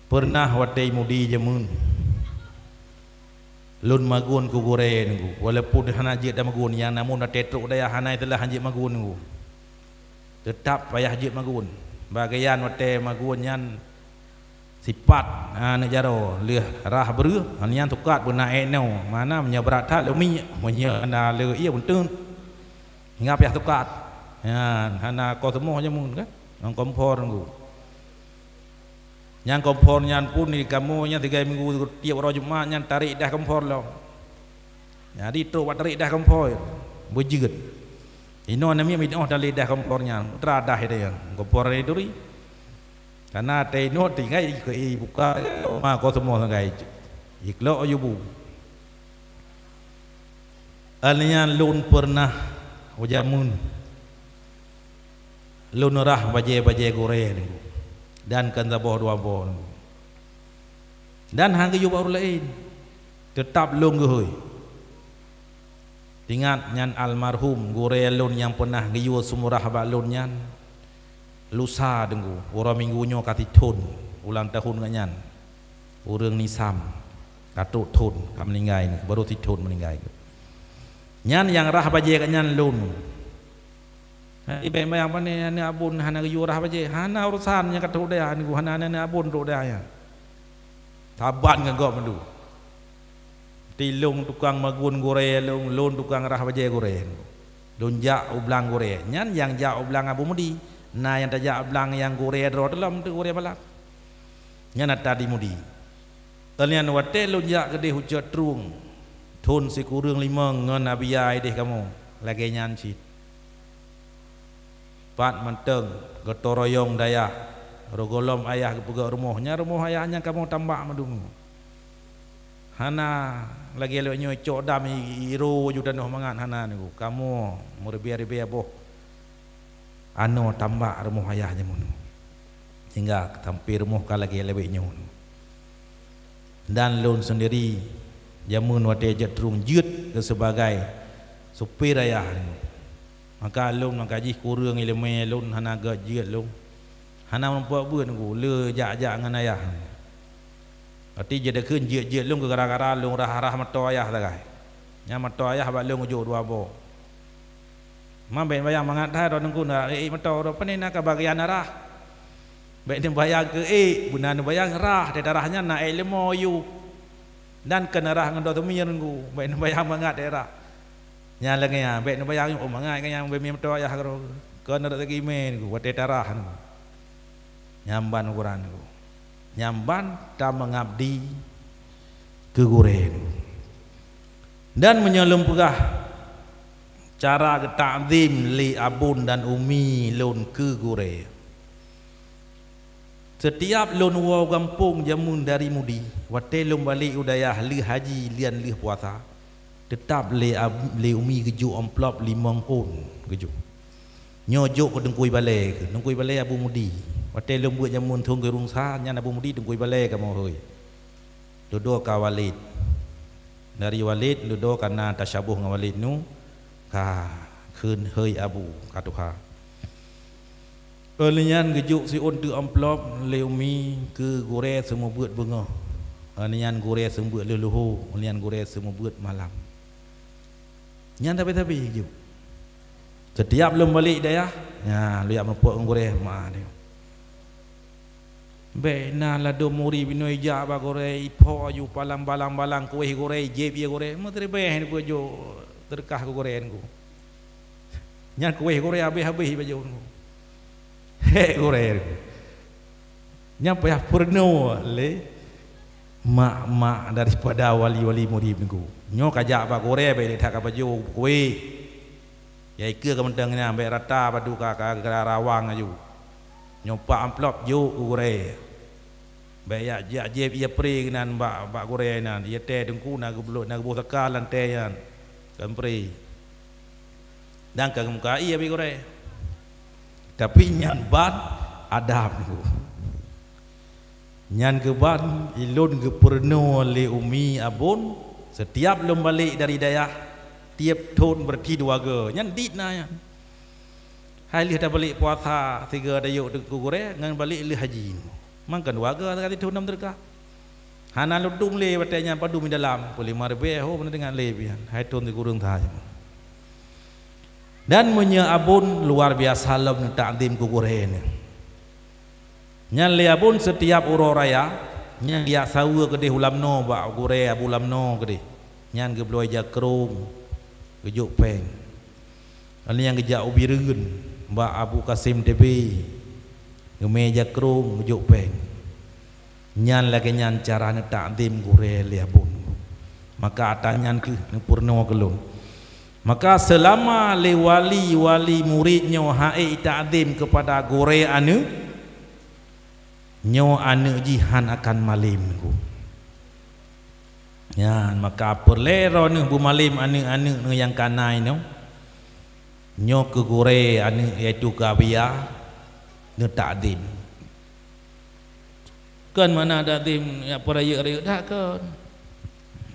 peureunah watée Mudi jameun lôn magun keu gurée Teungku. Walaupun hana jeuet tamagun nyan, namun watée trok dayah hana istilah han jeuet magun Teungku. Teutab payah jeuet magun. Bagian watée magun nyan sipat, ha, aneuëk jaroe, lheueh rhah breueh, nyan sukat beuna ék noe. Mana meunyoe brat that leumiek, meunyoe na le ié meuteun. Hingga payah sukat. Nyan hana koh teumoh jameun kan? Ngon kompor Teungku. Nyan kompor nyan pun di kamoe nyan tiga minggu tiep uroe Jumat nyan tarék dah kompor lom. Jadi trok bak tarék dah kompor, beujeuet. Inoe namiet meunoe tali dah kompor nyan, teuadah ida nyan, kompor dari duri. Karena teuingat tinggai keu ié buka, ma ko seumua sagai. Iklok yubu. Alnyan lôn peureunah ujameun lôn rhah bajée-bajée gurée Teungku, dan kon saboh dua boh Teungku. Dan han geuyue bak ureuëng laén, teutab lôn geuhôi. Ingat nyan almarhum gurée lôn nyang peunah geuyue seumurah bak lôn nyan, lusa Teungku, uroe Minggu nyoe ka sithon ulang tahun geuh nyan. Ureuëng Nisam ka trok thon ka meuninggai nyoe, baru sithon meuninggai geuh. Nyan nyang rhah bajée geuh nyan lôn. Ibèk bayang pane aneuk abon hana geuyue rhah bajèe, hana urosan nyang ka trok dayah nyoe, hana aneuk abon trok dayah nyan. Saban ngon gob mandum. Ti lôn tukang magun gurèe lôn, lôn tukang rhah bajèe gurèe. Lôn jak u blang gurèe. Nyan nyang jak u blang Abu Mudi. Na nyang tajak u blang nyang gurèe droe teuh lom, teuh gurèe balang. Nyan ata di Mudi. Nyan watèe lôn jak keudeh u Cot Trueng, thôn sikureueng limong ngon Abi Yai deh kamoe, lagèe nyan cit. Pat mantong gotong royong dayah, roh gohlom ayah geupeugöt rumoh, nyan rumoh ayah nyan kamoe tambak mandum. Hana lagèe lôn nyoe cok dam i-, i-, iro ju tanoh mangat, hana nyoe. Kamoe meuribèe-ribèe boh anoe tambak rumoh ayah jameun nyoe. Sehingga sampoe rumoh ka lagèe lawét nyoe. Dan lôn seundiri jameun watèe Cot Trueng jeuet keu sibagai supir ayah nyoe. Maka lôn maka jih kureueng ileumèe lôn hana gèt jeuet lôn. Hana meurumpok beuet nyoe le jak-jak ngon ayah. Arti jeuet dikheun jeuet-jeuet lôn keu gara-gara lôn rhah-rhah moto ayah sagai. Nyan moto ayah bak lôn geujok dua boh. Ma bèk neubayang mangat that droe teungku na ék moto droe, pane na ka bagian arah. Bèk neubayang keu ék, beuna neubayang rhah, di tarah nyan na ék leumo yôh. Dan keu neurhah ngon droe teumiyueb teungku, bèk neubayang mangat di rhah. Nyan lagèe nyan, bèk neubayang, oh, mangat ngon nyang bèk miyueb moto ayah keudroe. Keu neurhah teumiyueb teungku, watèe tarah teungku. Nyan ban ukuran teungku. Nyan ban tameungabdi keu gurèe. Dan meunyoe lôn peugah cara geutakzim lé abon dan umi lôn keu gurèe. Seutiap lôn woe gampông jameun dari Mudi, watèe lôn balek u dayah lheueh haji lian lheueh puasa, teutap lé ab-, lé umi geujok amplop limong ôn geujok. Nyoe jok keu Teungku Ibalè, Teungku Ibalè Abu Mudi. Watèe lôn beuet jameun thôn Geurungsa, nyan Abu Mudi Teungku Ibalè kamoe hôi. Dudoe ka Walid. Dari Walid dudoe ka na tasyaboh ngon Walid nyoe, ka kheun hôi Abu, ka tuha. Óh lheueh nyan geujok siôn teuk amplop lé umi keu gurèe seumeubeuet beungoh. Óh lheueh nyan gurèe seumeubeuet leuluhu, óh lheueh nyan gurèe seumeubeuet malam. Nyan sabe-sabe geujok. Seutiap lôn balek dayah, nyan lôn jak meurumpok ngon gurèe, ma nyoe. Bèk na ladôm murit binoe ijak bak gurèe, ipho aju palang balang-balang kuéh gurèe, jieb ie gurèe, meuteuribèe neupeujok teureukah keu gurèe nyoe. Nyan kuéh gurèe habéh-habéh ibajoe nyoe. Hék gurèe nyoe. Nyan payah peurunoe lé mak-mak daripada wali-wali murit nyoe. Nyoe ka jak bak gurèe, bèk lé that ka pajoe kuéh. Ya ikeue ka mantong nyan, bèk rata padub ka, ka, ka rawang aju. Nyoe pat amplop jok keu gurèe. Bèk jak, jak jieb ie pre keunan bak, bak gurèe nyan. Ie tée teungku na geubloe, na geuboh saka lam tée nyan. Kon pre. Dan ka geumuka ie bak gurèe. Tapi nyan ban adab nyoe. Nyan keuh ban ilôn geupeurunoe lé umi abon, seutiap lôn balek dari dayah, tieb thon beureuti dua goe. Nyan dit na nyan. Hai lheueh tabalek puasa sigoe tayok teungku gurèe ngon balek lheueh haji. Mangkon dua goe sigoe sithon nam teureukah. Hana lôn dum lé watèe nyan padum di dalam, peuet limong ribèe ho beuneudeungan lé pian. Hai thon sikureueng that. Dan meunyoe abon luar biasa lom neutakzim keu gurèe nyoe. Nyan lé abon seutiap uroe raya, nyan geujak saweue keudeh u Lamno bak gurèe Abu Lamno keudeh. Nyan geubloe jakrong, geujok péng. Nyan geujak u Bireuen bak Abu Kasim T B, geumé jakrong, geujok péng. Nyan lagèe nyan cara neutakzim gurèe lé abon. Maka ata nyan kheueh neupeurunoe keu lôn. Maka seulama lé wali-wali murit nyoe han ék takzim keupada gurèe aneuk, nyoe aneuk jih han akan malém nyoe. Nyan maka peureulèe droeneuh beumalém aneuk-aneuk neuh nyang ka na inoe. Nyoe keu gurèe aneuk, yaitu keu Abiya, neutakzim. Kon makna takzim nyang peurayeuk-rayeuk, dak kon.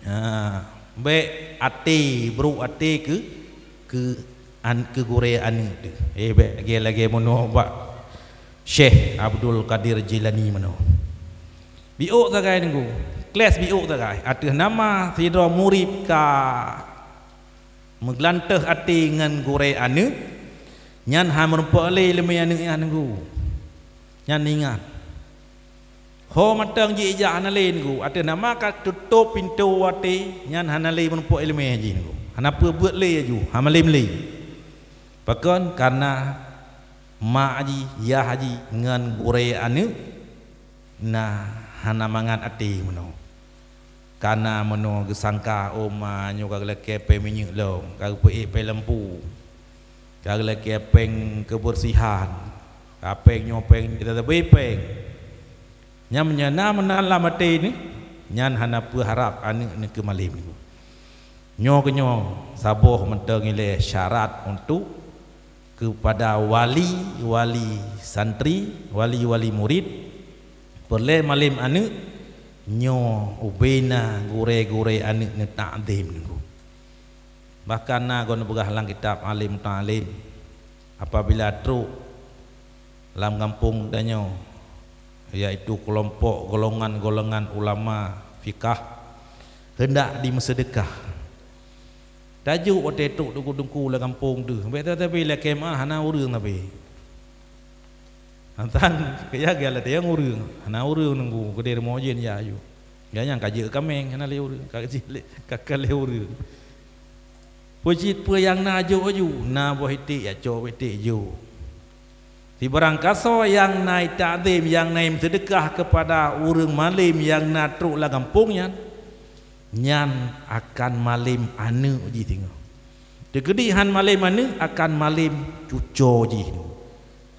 Ha, bèk até, brok até keu, keu an-, keu gurèe aneuk teuh. Eh, bèk lagèe-lagèe meunoe bak Syekh Abdul Qadir Jilani meunoe. Biôk sagai teungku, kles biôk sagai. Ateueh nama sidroe murit ka meugeulanteh até ngon gurèe aneuk, Nyan hana meurumpok lé iéleumé aneuëk nyan, Teungku. Nyan ingat. Ho mantong jih ijak hana lé, Teungku. Ateueh nama ka tutôp pintoe watée, nyan hana lé meurumpok iéleumé jih, Teungku. Hana peue beuet lé laju, hana malém lé. Pakon? Kareuna mak jih, yah jih ngon gurée aneuëk na hana mangat até meunoe. Kareuna meunoe geusangka, "Oh ma, nyoe ka geulakée péng minyeuk lom, ka geupeuék péng lampu, ka geulakée péng keubeusihan, ka péng nyoe péng nyoe, teutabé péng." Nyan meunyoe na meunan lam até neuh, nyan hana peuharab aneuëk neuh keu malém. Nyoe keunyoe saboh mantong ilée syarat untuk keupada wali-wali santri, wali-wali murit, peureulée malém aneuëk nyoe ubé na gurée-gurée aneuëk neutakzem, Teungku. Bahkan na gob neupeugah lam kitab Alim Ta'lim, apabila trok lam gampông tanyoe, yaitu keulompok golongan-golongan ulama fikah, hendak dimeuseudeukah. Tajok watée trok teungku-teungku lam gampông teuh, bék tabi lé keumaah hana ureuëng tabi. Nyan, keu nyan geuh latée ureuëng, hana ureuëng nunggu keudeh rumoh jén ya aju. Gobnyan ka jeuet kaméng, hana lé ureuëng, ka jeuet lé, ka, ka lé ureuëng. Peue cit peue nyang na jok aju, na boh iték ya cok iték jok. Sibarang kasoe nyang na itakzem, nyang na imeuseudekah keupada ureuëng malém nyang na trok lam gampông nyan, nyan akan malém aneuëk jih singoh. Teukeudi han malém aneuëk, akan malém cucoe jih.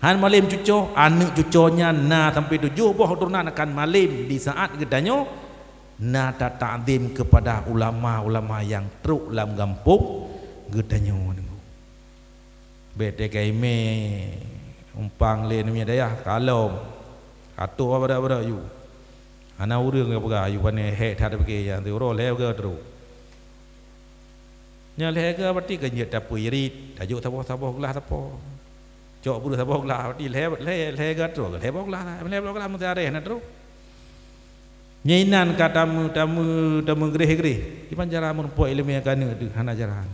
Han malém cucoe, aneuëk cucoe nyan na sampoe tujoh boh keuturonan akan malém di saát geutanyoe na tatakzem keupada ulama-ulama nyang trok lam gampông geutanyoe. Bék teuka imé umpang lé namiet dayah kalom. Ka trok barat-barat yu. Hana ureuëng ka peugah yu, pane hék that pike nyang siuroe lhée ka trok. Nyan lhée ka berarti ka jeuet tapeuirit, tajok saboh-saboh glah sapo. Cok breueh saboh glah berarti lhée, lhée, lhée ka trok, lhée boh glah, lhée boh glah meusti areh na trok. Nyan inan ka tamu, tamu, tamu greh-greh. Kiban cara meurumpok iéleumé keu aneuëk teuh hana jalan.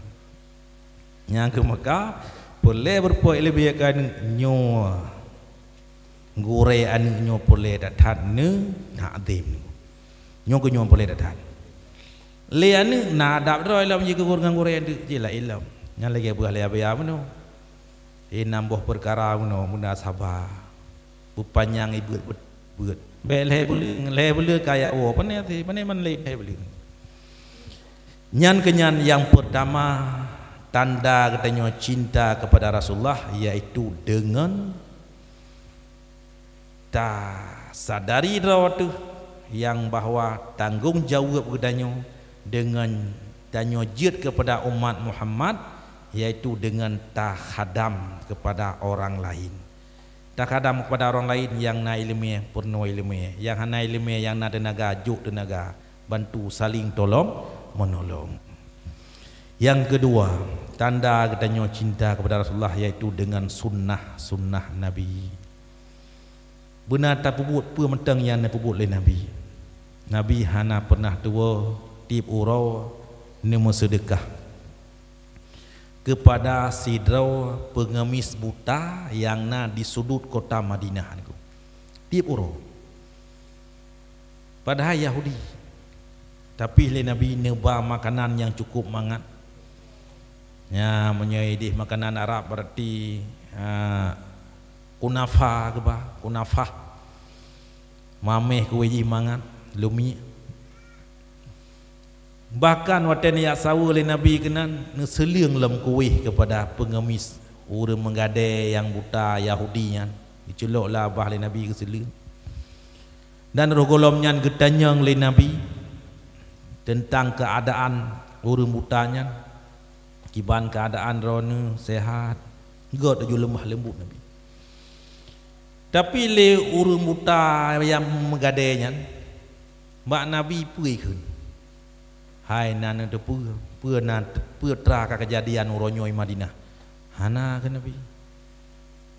Nyang keu meuka, peureulée beureumpok iéleumé keu aneuëk nyoe. Gurée aneuëk nyoe peureulée that-that neutakzem. Nyoe keu nyoe peureulée that-that. Lé aneuëk na adab droe lom jih keu gurée ngon gurée aneuëk jih laén lom. Nyan lagée buah lé abaya meunoe. Inam boh peukara meunoe, meunoe saba. Beupanyang ié beuet, beuet, beuet. Bék lhée buleuen, lhée buleuen kaya woe, pane até, pane man lé lhée buleuen. Nyan keuh nyan nyang peurtama tanda geutanyoe cinta keupada Rasulullah, yaitu deungon tasadari droe teuh nyang bahwa tanggong jaweueb geutanyoe deungon tanyoe jeuet keupada umat Muhammad, yaitu deungon takhadam keupada orang laén. Takhadam keupada orang laén nyang na iéleumé, peurunoe iéleumé, nyang hana iéleumé, nyang na teunaga, jok teunaga, bantu saléng tolong meunolong. Nyang keudua, tanda geutanyoe cinta keupada Rasulullah yaitu deungon sunnah-sunnah Nabi. Beuna tapeubuet peue mantong nyang neupeubuet lé Nabi. Nabi hana peureunah tuwoe tieb uroe neumeuseudeukah keupada sidroe peungeumis buta nyang na di sudut kota Madinah nyoe. Tieb uroe. Padahai Yahudi. Tapi lé Nabi neuba makanan nyang cukup mangat. Nya, meunyoe idéh makanan Arab berarti, ha, kunafa geuba, kunafah. Maméh kuwéh jih mangat, lumiek. Bahkan watée neujak saweue lé Nabi keunan, neuseuleueng lom kuwéh keupada peungeumis ureuëng meugadée nyang buta Yahudi nyan. Geuculok lam babah lé Nabi geuseuleueng. Dan roh gohlom nyan geutanyong lé Nabi teuntang keuadaan ureuëng buta nyan, kiban keuadaan droeneuh, seuhat, göt laju leumah leumbut Nabi. Tapi lé ureuëng buta nyang meugadée nyan, bak Nabi peue ikheun, "Hai na neuteupeue, peue na, peue tra ka keujadian uroe nyoe i Madinah?" "Hana," kheun Nabi.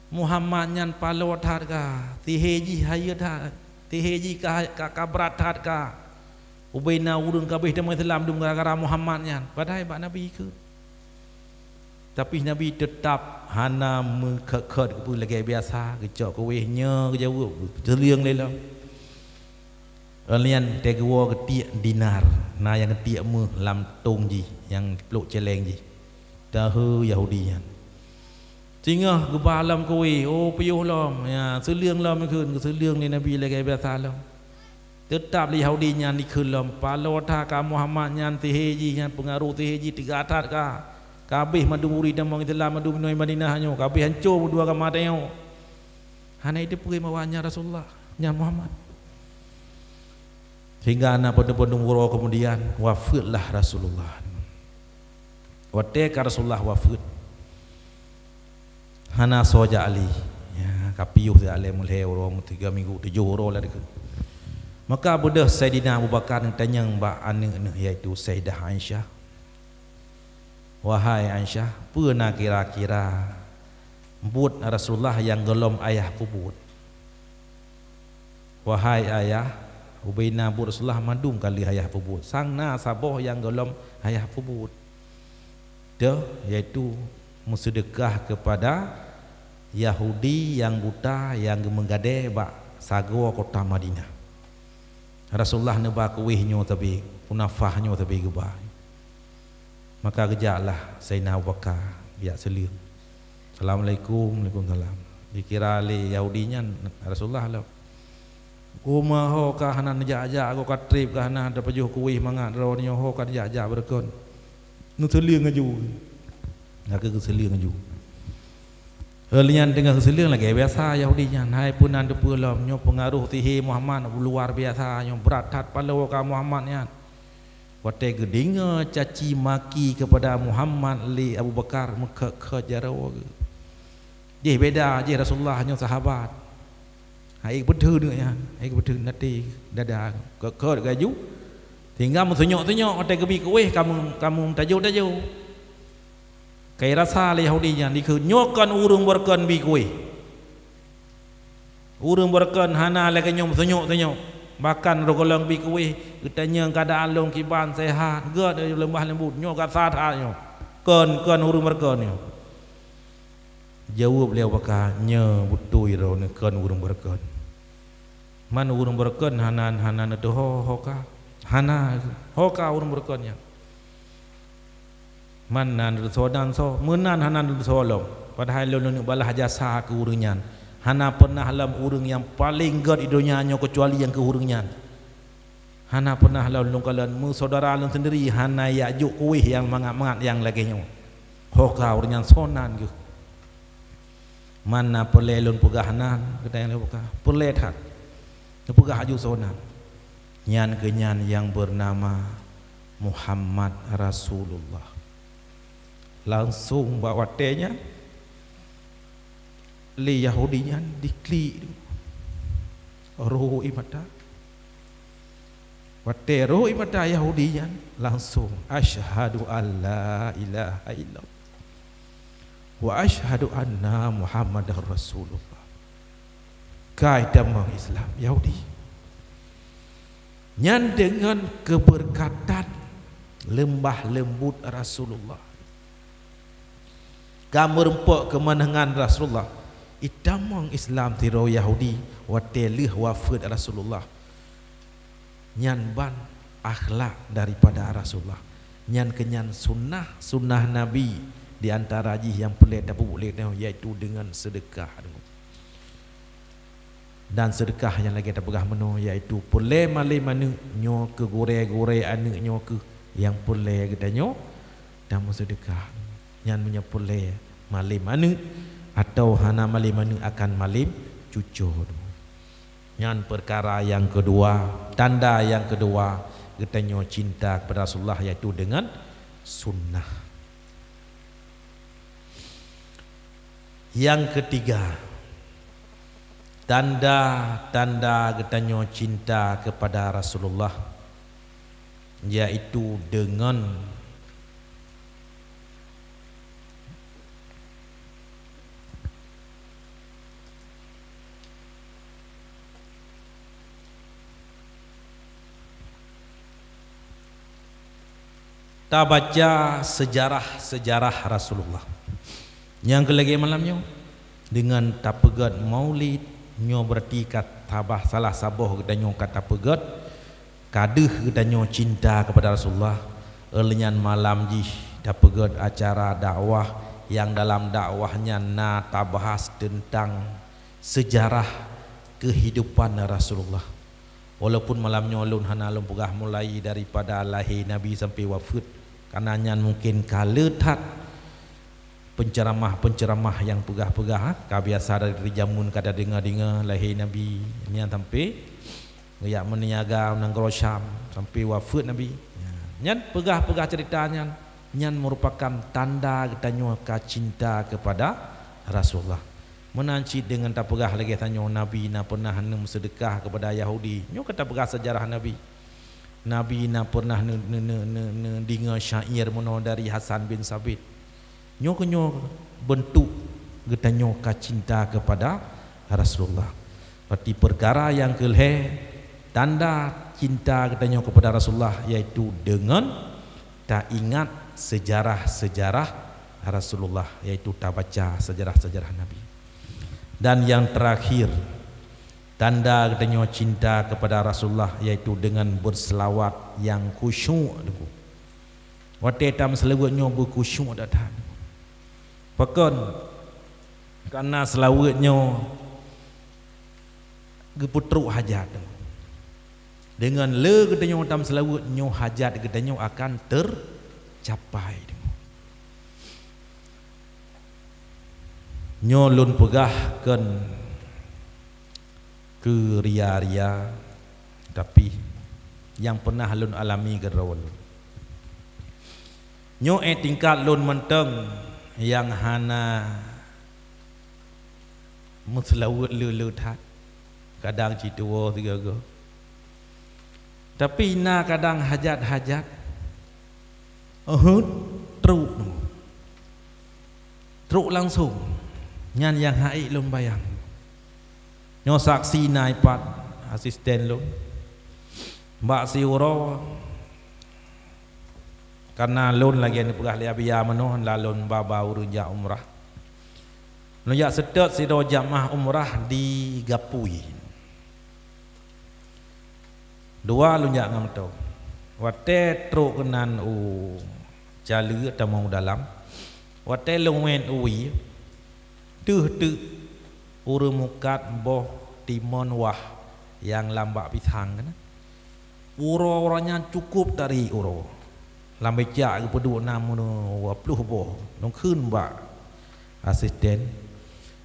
"Muhammad nyan paloe that ka, sihé jih hayeue that, sihé jih ka, ka, ka brat that ka. Ubé na ureuëng ka abéh teuma Islam dum gara-gara Muhammad nyan." Padahai bak Nabi ikheun. Tapi Nabi teutab hana meukheut-kheut keupeue lagée biasa, geucok kuéh nyoe geujaweueb, geuseuleung lé lom. Lheueh nyan teuh geuwoe geutiek dinar, na nyang geutiek méuh lam tông jih, nyang plôk céléng jih. Teuheu Yahudi nyan. Singoh geuba lom kuéh, oh piôh lom, ya, seuleung lom ikheun, geuseuleung lé Nabi lagée biasa lom. Teutab lé Yahudi nyan dikheun lom, paloe that ka Muhammad nyan sihé jih, nyan peungaroh sihé jih teuga that ka. Ka abéh mandum ureuëng tamong Islam mandum inoe Madinah nyoe, ka abéh hanco meudua agama tanyoe. Hana jiteupeue bahwa nyan Rasulullah, nyan Muhammad. Sehingga na padum-padum uroe keumudian, wafeuet lah Rasulullah. Watée ka Rasulullah wafeuet, hana soe jak lé. Ya, ka piôh jak lé, meulhée uroe, meutiga minggu, tujoh uroe lah dikeue. Maka beudôh Saidina Abu Bakar neutanyong bak aneuëk neuh, yaitu Saidah Aisyah, "Wahai Aisyah, peue na kira-kira buet Rasulullah nyang gohlom ayah peubuet?" "Wahai ayah, ubena buet Rasulullah mandum ka lheueh ayah peubuet. Sang na saboh nyang gohlom ayah peubuet. Teuh, yaitu meuseudeukah keupada Yahudi nyang buta nyang geumeugadée bak sagoe kota Madinah. Rasulullah neuba kuéh nyoe sabe, kunafah nyoe sabe geuba." Maka geujaklah Saidina Abu Bakar, geujak seuleung. "Assalamualaikum." "Waalaikumsalam." Dikira lé Yahudi nyan Rasulullah lom. "Uma ho ka hana neujak-jak, ka treb ka hana tapajoh kuéh mangat droeneuh nyoe, ho ka neujak-jak beureukan." Neuseuleung laju. Lagée geuseuleung laju. Lheueh nyan teungoh geuseuleung lagée biasa Yahudi nyan, "Hai, peue nan teupeue lom, nyoe peungaroh sihé Muhammad luar biasa, nyoe brat that paloe ka Muhammad nyan." Watée geudeungoe caci maki keupada Muhammad lé Abu Bakar, meukheut-kheut jaroe geuh. Jih beda, jih Rasulullah nyoe sahabat. Hai geupeudeuh nyan, hai geupeudeuh nati dada, kheut-kheut laju. Sehingga meusunyok-sunyok watée geubi kuéh ka meu-, ka meutajô-tajô. Kai rasa lé Yahudi nyan dikheun, "Nyoe kon ureuëng beureukan bi kuéh. Ureuëng beureukan hana lagée nyoe meusunyok-sunyok. Bahkan roh gohlom bi kuéh, geutanyong keuadaan lôn kiban, sehat, gét, leumbah leumbut. Nyoe gata that nyoe. Kon, kon ureuëng beureukan nyoe." Jaweueb lé Abu Bakar, "Nyoe beutôi droeneuh kon ureuëng beureukan. Man ureuëng beureukan hana, hana neuteuho ho ka. Hana ho ka ureuëng beureukan nyan. Man na neuteusoe dan soe, meunan hana neuteusoe lom. Padahai lôn, lôn balaih jasa keu ureuëng nyan. Hana pernah lom ureuëng nyang paleng gét di donya nyoe keucuali nyang keu ureuëng nyan. Hana pernah lom lôn kalon meusyedara lôn sendiri hana jak jok kuéh nyang mangat-mangat nyang lagée nyoe. Ho ka ureuëng nyan soe nan geuh. Man na peureulée lôn peugah nan, geutanyong lé Abu Bakar, peureulée that. Neupeugah laju soe nan. Nyan keuh nyan nyang beunama Muhammad Rasulullah." Langsong bak watée nyan, lé Yahudi nyan diklik roh ie mata. Watée roh ie mata Yahudi nyan, langsong, "Asyhadu an la ilaha illallah wa asyhadu anna Muhammadar Rasulullah." Ka itamong Islam Yahudi. Nyan deungon keubeurkatan leumbah leumbut Rasulullah. Ka meureumpok keumeunangan Rasulullah. Itamong Islam sidroe Yahudi watée lheueh wafeuet Rasulullah. Nyan ban akhlak daripada Rasulullah. Nyan keuh nyan sunnah-sunnah Nabi, di antara jih nyang peureulée tapeubuet lé tanyoe, yaitu deungon seudeukah. Dan seudeukah nyang lagée tapeugah meunoe, yaitu peureulée malem aneuëk nyoe keu gurée-gurée aneuëk nyoe keuh nyang peureulée geutanyoe tameuseudeukah. Nyan meunyoe peureulée malem aneuëk, atawa hana malem aneuëk akan malem cucoe. Nyan peukara nyang keudua, tanda nyang keudua geutanyoe cinta keupada Rasulullah, yaitu deungon sunnah. Nyang keutiga, tanda-tanda geutanyoe cinta keupada Rasulullah, yaitu deungon tabaca seujarah-seujarah Rasulullah. Nyang keu lagée malam nyoe, deungon tapeugét Maulid, nyoe beurati ka tabah salah saboh geutanyoe ka tapeugét, ka deuh geutanyoe cinta keupada Rasulullah. Óh lheueh nyan malam jih tapeugét acara dakwah nyang dalam dakwah nyan na tabahas teuntang seujarah keuhidupan Rasulullah. Walaupun malam nyoe lôn hana lôn peugah mulai daripada lahé Nabi sampai wafeuet, kareuna nyan mungken ka le that penceramah-penceramah nyang peugah-peugah, ha, ka biasa dari jameun ka tadeungoe-deungoe lahé Nabi nyan sampai geujak meuniaga u nanggroe Syam sampai wafeuet Nabi. Nyan peugah-peugah ceurita nyan, nyan meurupakan tanda geutanyoe ka cinta keupada Rasulullah. Meunan cit deungon tapeugah lagée tanyoe Nabi na pernah neumeuseudeukah keupada Yahudi. Nyoe ka tapeugah seujarah Nabi. Nabi na pernah ne-, ne-, ne-, ne-, neudeungoe syair meunoe dari Hasan bin Sabit. Nyoe keuh nyoe beuntuk geutanyoe ka cinta keupada Rasulullah. Berarti peukara nyang keulhée tanda cinta geutanyoe keupada Rasulullah, yaitu deungon taingat seujarah-seujarah Rasulullah, yaitu tabaca seujarah-seujarah Nabi. Dan nyang teurakhir, tanda geutanyoe cinta keupada Rasulullah, yaitu deungon beuseulawat nyang khusyuk, Teungku. Watée tameuseulaweuet nyoe beukhusyuk that-that. Pakon? Kareuna seulaweuet nyoe geupeutrok hajat. Deungon le geutanyoe tameuseulaweuet nyoe, hajat geutanyoe akan teucapai. Nyoe lôn peugah kon keu ria-ria, tapi nyang pernah lôn alami keudroe lôn. Nyoe ék tingkat lôn mantong nyang hana meuseulaweuet le-le that, kadang cit tuwoe sigoe-goe. Tapi na kadang hajat-hajat, uhut, trok, trok langsong. Nyan nyang hana ék lôn bayang. Nyoe saksi na ipat asisten lôn. Bak siuroe, kareuna lôn lagée neupeugah lé Abiya meunoe, lam lôn ba-ba ureuëng jak umrah. Lôn jak seutôt sidroe jamaah umrah di Gapui. Dua lôn jak ngon moto. Watée trok keunan u Caleue tamong u dalam, watée lôn wét u wie, teuh teuk ureuëng mukat boh timon wah nyang lam bak pisang keunan. Uroe-uroe nyan cukôp tari uroe. Lam becak geupeuduek na meunoe dua ploh boh, lôn kheun bak asisten,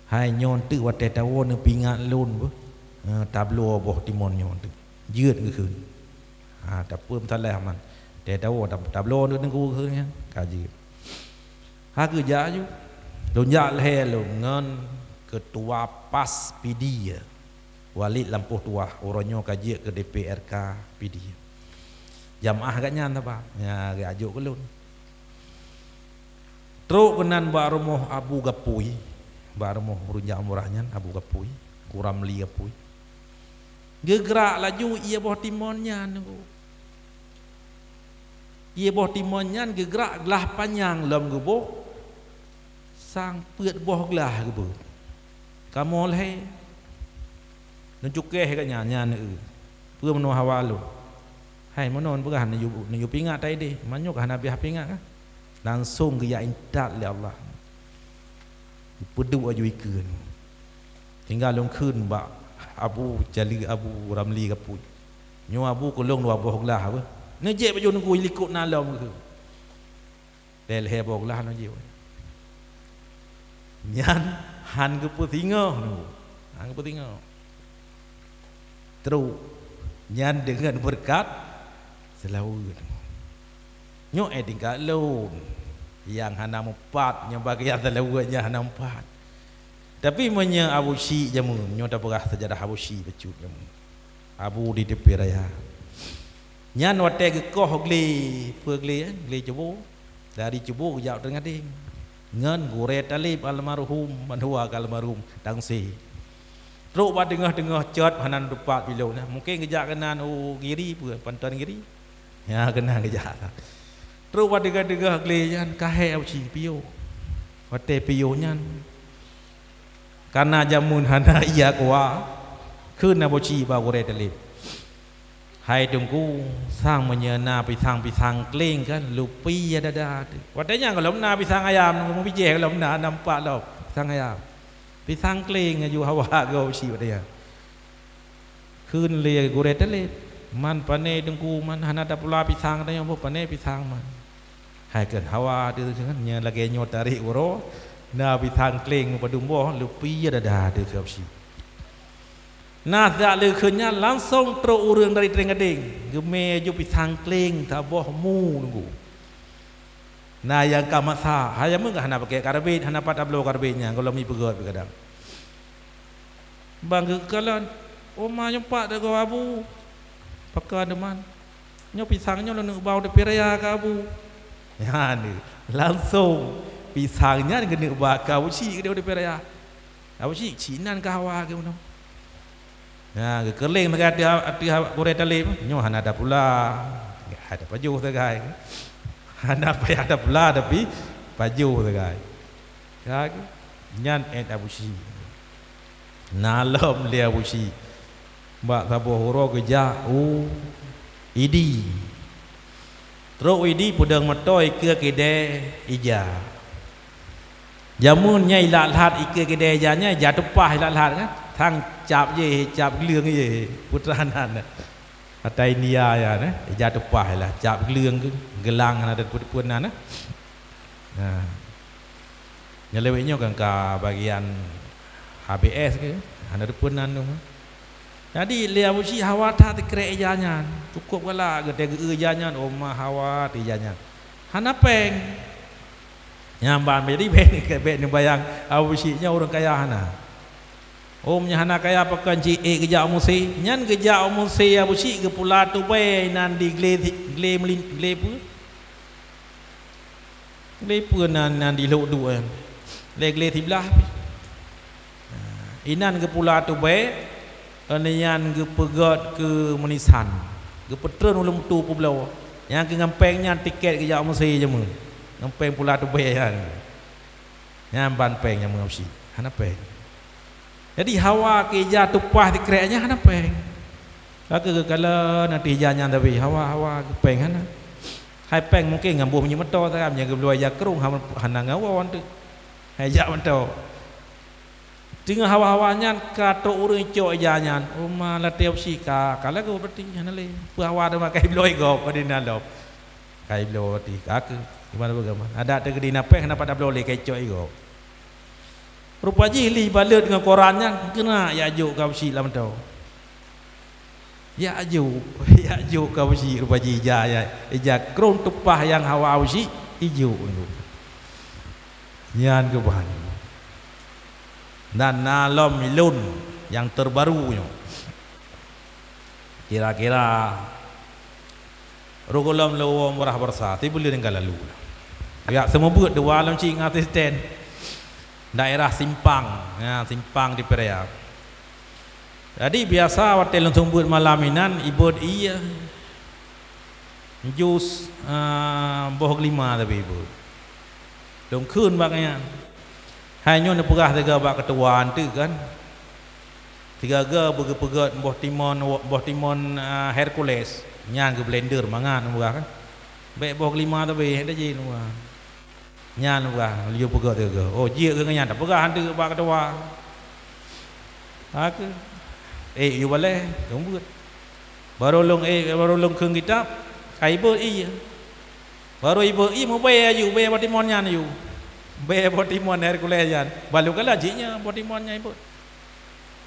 "Hai, nyoe teuk watée tawoe neupeuingat lôn beuh, eh, tabloe boh timon nyoe teuk." Jeuet geukheun. Ha, tapeue meusalah man. Watée tawoe tab-, tabloe teuk teungku geukheun nyan, ka jeuet. Ha, geujak aju. Lôn jak lhée lôn ngon keutua pas Pidie. Walid Lampôh Tuah, uroe nyoe ka jeuet keu D P R K Pidie. Jamaah geuh nyan saba, nya geujak jok keu lôn. Trok keunan bak rumoh Abu Gapui, bak rumoh ureuëng jak umrah nyan, Abu Gapui, Ku Ramli Gapui. Geugrak laju ie boh timon nyan, Teungku. Ie boh timon nyan geugrak glah panyang lom geuboh, sang peuet boh glah geubeuet. Kamoe lhée. Neucukéh geuh nyan, nyan, eu, peue meunoe hawa lôn. Hai, meunoe peugah neuyue, neuyue pingat tai deh, meunyoe ka hana piah pingat, kan? Langsong geujak intat lé Allah. Geupeuduek aju ikeue. Tinggai lôn kheun bak Abu Caleue, Abu Ramli Gapui. Nyoe Abu, keu lôn dua boh glah beuh. Neujép baju neungku likot na lom keu. Lhée-lhée boh glah nyoe jih. Nyan han geupeusingoh nunggu. Han geupeusingoh. Trok. Nyan deungon beureukat seulaweuet. Nyoe ék tingkat lôn. Nyang hana mupat, nyoe bagian seulaweuet nyang hana mupat. Tapi meunyoe Abu Syik jameun, nyoe tapeugah seujarah Abu Syik bacut jameun. Abu di tepi raya. Nyan watée geukoh glé, peue glé, eh? Glé cubo. Dari cubo geujak teugadeng. Ngon gurée Taleb almarhum, mandua almarhum, Tangse. Trok bak teungoh-teungoh cot hana teumpat piloe nyan. Mungken geujak keunan u Giri peue, Panton Giri. Ya, keunan geujak. Trok bak teungoh-teungoh glé nyan, ka hék Abu Syik piôh. Watée piôh nyan, kareuna jameun hana ia kuah, kheun Abusyik bak gurée taleb, "Hai Teungku, sang meunyoe na pisang-pisang kleng kan, lôn pie dada teuh." Watée nyan gohlom na pisang ayam, meubijéh gohlom na, nampak lom pisang ayam. Pisang kleng laju hawa geuh Abusyik watée nyan. Kheun lé gurée taleb, "Man pané Teungku, man hana tapula pisang tanyoe boh, pané pisang man." Hai kheun hawa teuh kan, nyan lagée nyoe tarék uroe, na pisang kleng padum boh, lôn pie dada teuh keu Abusyik. Na siat lé kheun nyan langsong trok ureuëng dari Trienggadeng, geumé laju pisang kleng saboh mu Teungku. Na nyang ka masak, hai jameun hana pakai karbit, hana pat tabloe karbit nyan, gohlom ipeugét pih kadang. Ban geukalon, "Oh ma, nyoe pat teuh gob Abu." "Pakon teuma?" "Nyoe pisang nyoe lôn neuk ba u teupie raya keu Abu." Nyan, langsong pisang nyan geuneuk ba keu Abusyik keudeh u teupie raya. Abusyik, "Cit nan ka hawa keu meunoe." Nah, geukeureuléng sagai ateueh, ateueh gurée taleb, "Nyoe hana tapula." Hana pajoh sagai. Hana payah tapula tapi pajoh sagai. Ka, nyan ék Abusyik. Na lom lé Abusyik bak saboh uroe geujak u Idi. Trok u Idi peudong moto ikeue keudée ija. Jameun nyan ilat-lat ikeue keudée ija nyan, ija teupah ilat-lat kan. Sang cap jih, cap gleueng jih, peue teuma nan. Ata India nyan, eh, ija teupah lah, cap gleueng geuh, geulang hana teupeue-teupeue nan, eh. Nah. Nyan lewat nyoe kan ka bagian H B S ke, hana teupeue nan tu. Jadi lé Abusyik hawa that teukrek ija nyan, cukup galak geuteugeu ija nyan, oh ma hawa teuh ija nyan. Hana péng. Nyan ban jadi bék, bék neubayang Abusyik nyan ureuëng kaya hana. Oh, meunyoe hana kaya pakon cit ék geujak u Meusé. Nyan geujak u Meusé Abusyik geupula tubée nan di glé, glé meulin-, glé peue? Glé peue nan, nan di lhok duek nyan? Glé, glé siblah pih. Inan geupula tubée, nyan geupeugét keu meunisan. Geupeutreun u Leumeutô peubloe. Nyang keu ngon péng nyan tiket geujak u Meusé jameun. Ngon péng pula tubée nyan. Nyan ban péng nyang meungapi, hana péng. Jadi hawa keu ija teupah teukrek nyan hana péng. Ka keuh geukalon ateueh ija nyan tapi hawa-hawa keu péng hana. Hai péng mungken ngon boh minyeuk moto sagai, nyang geubloe ija krông ha-, hana ngon woe teuk. Hai jak moto. Teungoh hawa-hawa nyan ka trok ureuëng cok ija nyan, oh ma latée Abusyik ka, ka lagoe berarti hana lé. Peue hawa teuma ka ibloe gob, padum na lom. Ka ibloe roti, ka keuh. Gimana bagaimana? Adat teuh geudi na péng, hana pat tabloe lé, ka icok igob. Rupa jih lé balot ngon koran nyan, keuneuk jak jok keu Abusyik lam moto. Jak jok, jak jok keu Abusyik rupa jih ija, ija, ija krông teupah nyang hawa Abusyik, ijok nyoe. Nyan keuh ban. Dan na lom ilôn nyang terbaru nyoe. Kira-kira Roh gohlom lé woe murah beurasa, sibuleuen ka lalu. Yak seumeubeuet dua lom cit ngon asisten daerah Simpang, ya, Simpang di Peuraya. Jadi biasa watée lôn seumeubeuet malam inan, ibeuet ie jus, ah, boh geulima tapi ibeuet. Lôn kheun bak nyan. Hai nyoe neupeugah sigoe bak keutua eunteuk kan. Sigoe-goe beugeupeugét boh timon, boh timon, ah, Hercules. Nyan geublender mangat neupeugah kan. Bék boh geulima teubiet, hana jih neupeugah. Nyan neupeugah, laju peugét sigoe. Oh, jeuet keu nyan, tapeugah eunteuk bak keutua. Ka keuh. Eh, yue balée, lôn beuet. Barô lôn, eh, barô lôn kheun kitab, ka ibeuet ie. Barô ibeuet ie, mubée aju, bée boh timon nyan aju. Bée boh timon Hercules nyan. Balu kala jih nyan boh timon nyan ibeuet.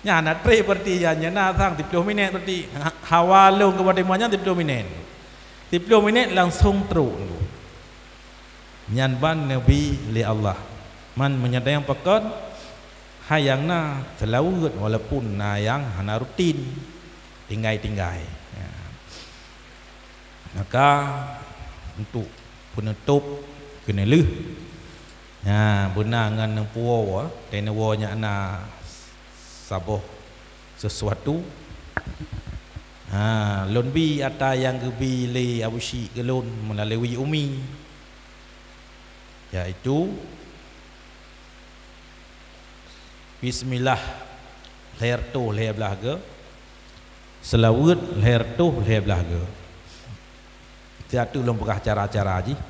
Nyan na treb berarti nyan, nyan na sang siploh minét berarti. Ha-, hawa lôn keu boh timon nyan siploh minét. Siploh minét langsong trok. Nyan ban neubi lé Allah. Man meunyoe tanyong pakon, hai nyang na seulaweuet walaupun na nyang hana rutin, tinggai-tinggai. Ya. Maka untuk peunutôp keuneulheueh, ya, beuna ngon neupuwoe, teunewoe nyan na saboh sesuatu. Ha, lôn bi ata nyang geubi lé Abusyik keu lôn meulalu umi, yaitu Bismillah lhèe reutôh lhèe blaih geu, seulaweuet lhèe reutôh lhèe blaih geu. Siat teuk lôn peugah cara-cara jih.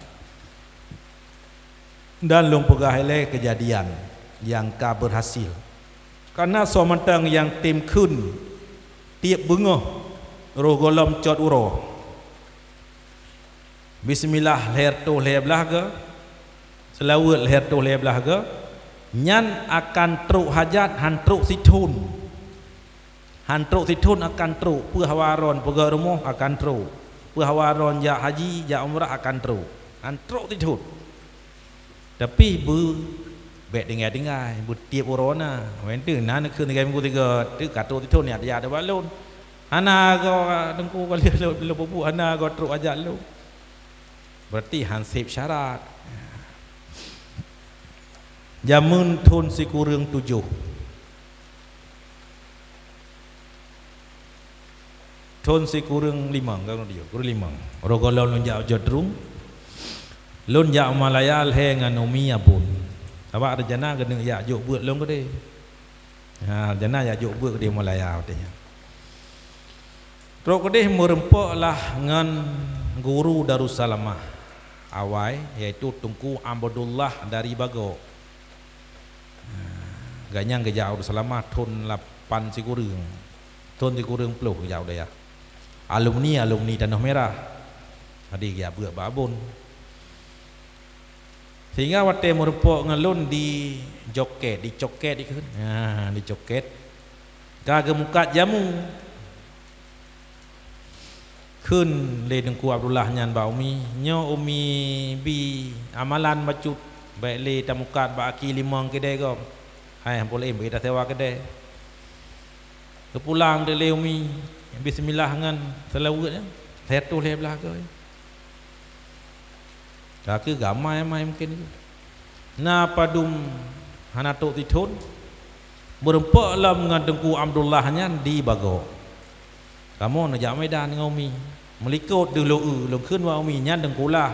Dan lôn peugah ilèe keujadian nyang ka beurhasil. Kareuna soe mantong nyang tem kheun tiep beungoh roh gohlom cot uroe, bismillah lhèe reutôh lhèe blaih geu, seulaweuet lhèe reutôh lhèe blaih geu, nyan akan trok hajat han trok sithon. Han trok sithon akan trok, peue hawa droen peugöt rumoh akan trok, peue hawa droen jak haji, jak umrah akan trok. Han trok sithon. Tapi beu, bèk tinggai-tinggai, beutiep uroe na. Meunteuek na neukheun tinggai minggu tiga, teuk ka trok sithon nyan jak bak lôn. Hana goe teungku ka lheueh lôn, lôn peubuet, hana goe trok hajat lôn. Berarti han sép syarat. Jameun thon sikureueng tujoh. Thon sikureueng limong, ka lôn tujoh, kureueng limong. Roh gohlom lôn jak Jodrung, lôn jak Malaya lhèe ngon Umi Abon. Sabab rencana keuneuk jak jok beuet lôn keudeh. Ha, rencana jak jok beuet keudeh Malaya watèe nyan. Trok keudeh meureumpok lah ngon guru Darussalamah awai, yaitu Teungku Abdullah dari Bago. Gobnyan geujak u Darussalamah thon lapan sikureueng, thon sikureueng ploh geujak u dayah. Alumni, alumni Tanoh Merah. Jadi geujak beuet bak Abon. Sehingga watèe meureumpok ngon lôn dijoket, dicoket dikheun. Ha, dicoket. Ka geumukat jameun. Kheun lé Teungku Abdullah nyan bak Umi, "Nyoe Umi bi amalan bacut, bèk lé tamukat bak aki limong keudè gob." Hai, han peureulèe bèk tasewa keudè. Geupulang teuk lé Umi, bismillah ngon seulaweuet nyan, lhèe reutôh lhèe blaih geu. Ka keuh gamai-mai mungken. Na padum hana trok sithon, meureumpok lom ngon Teungku Abdullah nyan di Bago. Kamoe neujak Medan ngon Umi. Meulikot deuh lôn eu, lôn kheun bak Umi, nyan Teungku Lah.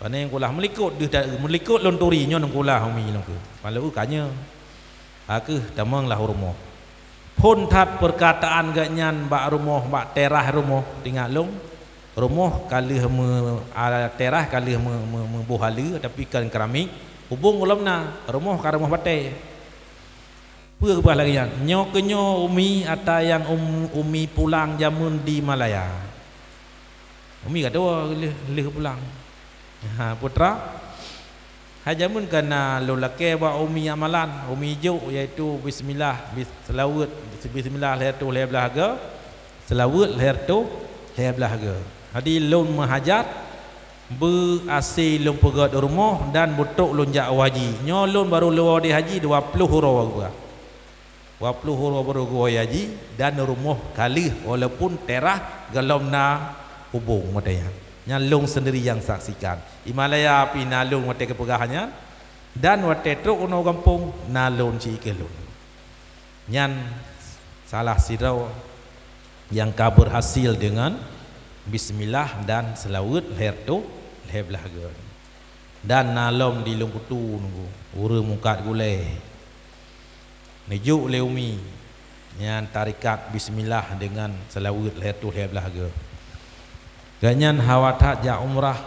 Pane Teungku Lah, meulikot deuh ta-, meulikot lôn turi, nyoe Teungku Lah Umi lôn kheun. Ban lôn eu ka nyoe. Ka keuh tamong lah u rumoh. Phon that peurkataan gobnyan bak rumoh, bak teras rumoh, teuingat lôn. Rumoh ka lheueh meu-, a, teras ka lheueh meu-, meu-, meuboh aleue, tapi kon keramik. Ubông gohlom na, rumoh ka rumoh batèe. Peue geupeugah lagèe nyan? Nyoe keuh nyoe Umi ata nyang um-, Umi pulang jameun di Malaya. Umi ka tuwo lheueh, lheueh pulang. Ha, putra. Hai jameun ka na lôn lakèe bak Umi amalan, Umi jok, yaitu bismillah, bis-, seulaweuet, bismillah lhèe reutôh lhèe blaih geu, seulaweuet lhèe reutôh lhèe blaih geu. Jadi lôn meuhajat beu asèe lôn peugöt u rumoh dan beutrok lôn jak u haji. Nyoe lôn barô lôn woe di haji dua ploh uroe geupeugah. Dua ploh uroe barô geuwoe haji dan rumoh ka lheueh, walaupun teras gohlom na ubông watèe nyan. Nyan lôn seundiri nyang saksikan. Di Malaya pih na lôn watèe geupeugah nyan, dan watèe trok keunoe gampông na lôn cit keu lôn. Nyan salah sidroe nyang ka beurhasil deungon bismillah dan seulaweuet lhèe reutôh lhèe blaih geu. Dan na lom di Lôn Kutu nunggu, ureueng mukat gulèe. Neujok lé Umi nyan tarekat bismillah deungon seulaweuet lhèe reutôh lhèe blaih geu. Gobnyan hawa that jak umrah.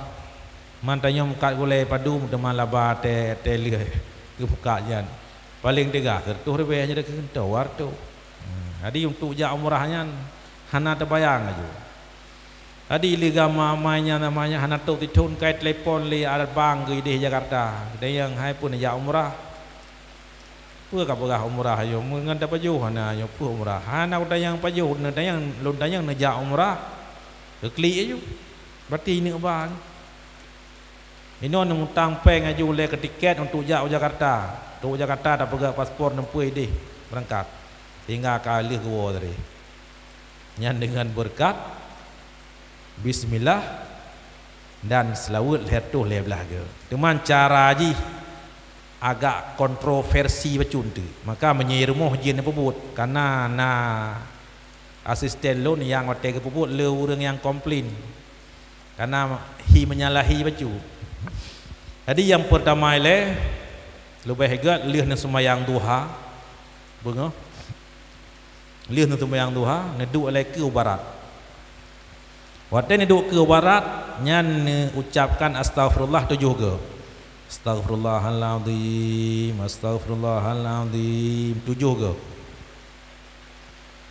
Man tanyoe mukat gulèe padum teuma laba tée, tée lheueh geubuka nyan. Paleng teuga sireutôh ribèe nyan dikeue, dua reutôh. Hmm, jadi untuk jak umrah nyan hana teubayang laju. Jadi lé gama amai nyan, amai nyan hana trok sithon, kai telepon lé abang geuidéh Jakarta. Geutanyong, "Hai, peue neujak umrah?" "Peue kapeugah umrah nyoe, meungon tapajoh hana nyoe, peue umrah?" "Hana kutanyong pajoh, neutanyong, lôn tanyong neujak umrah." Geuklik laju. Berarti ineuk ba. Inoe neumutang péng laju lé keu tiket untuk jak u Jakarta. Trok u Jakarta tapeugah paspor, neumpeue idéh beurangkat. Sehingga ka lheueh geuwoe tadi. Nyan deungon beureukat bismillah dan seulaweuet lhèe reutôh lhèe blaih geu. Teuma cara jih agak kontroversi bacut teuk. Maka meunyoe rumoh jih neupeubuet, kareuna na asisten lôn nyang watèe geupeubuet le ureueng nyang komplain. Kareuna hi menyalahi bacut. Jadi nyang peurtama ilèe, Leubeh gét lheueh neuseumayang duha, beungoh. Lheueh neuseumayang duha, neuduek lé keu barat. Watée neuduek keu barat, nyan neuucapkan astaghfirullah tujoh goe. Astaghfirullahalazim, astaghfirullahalazim, tujoh goe.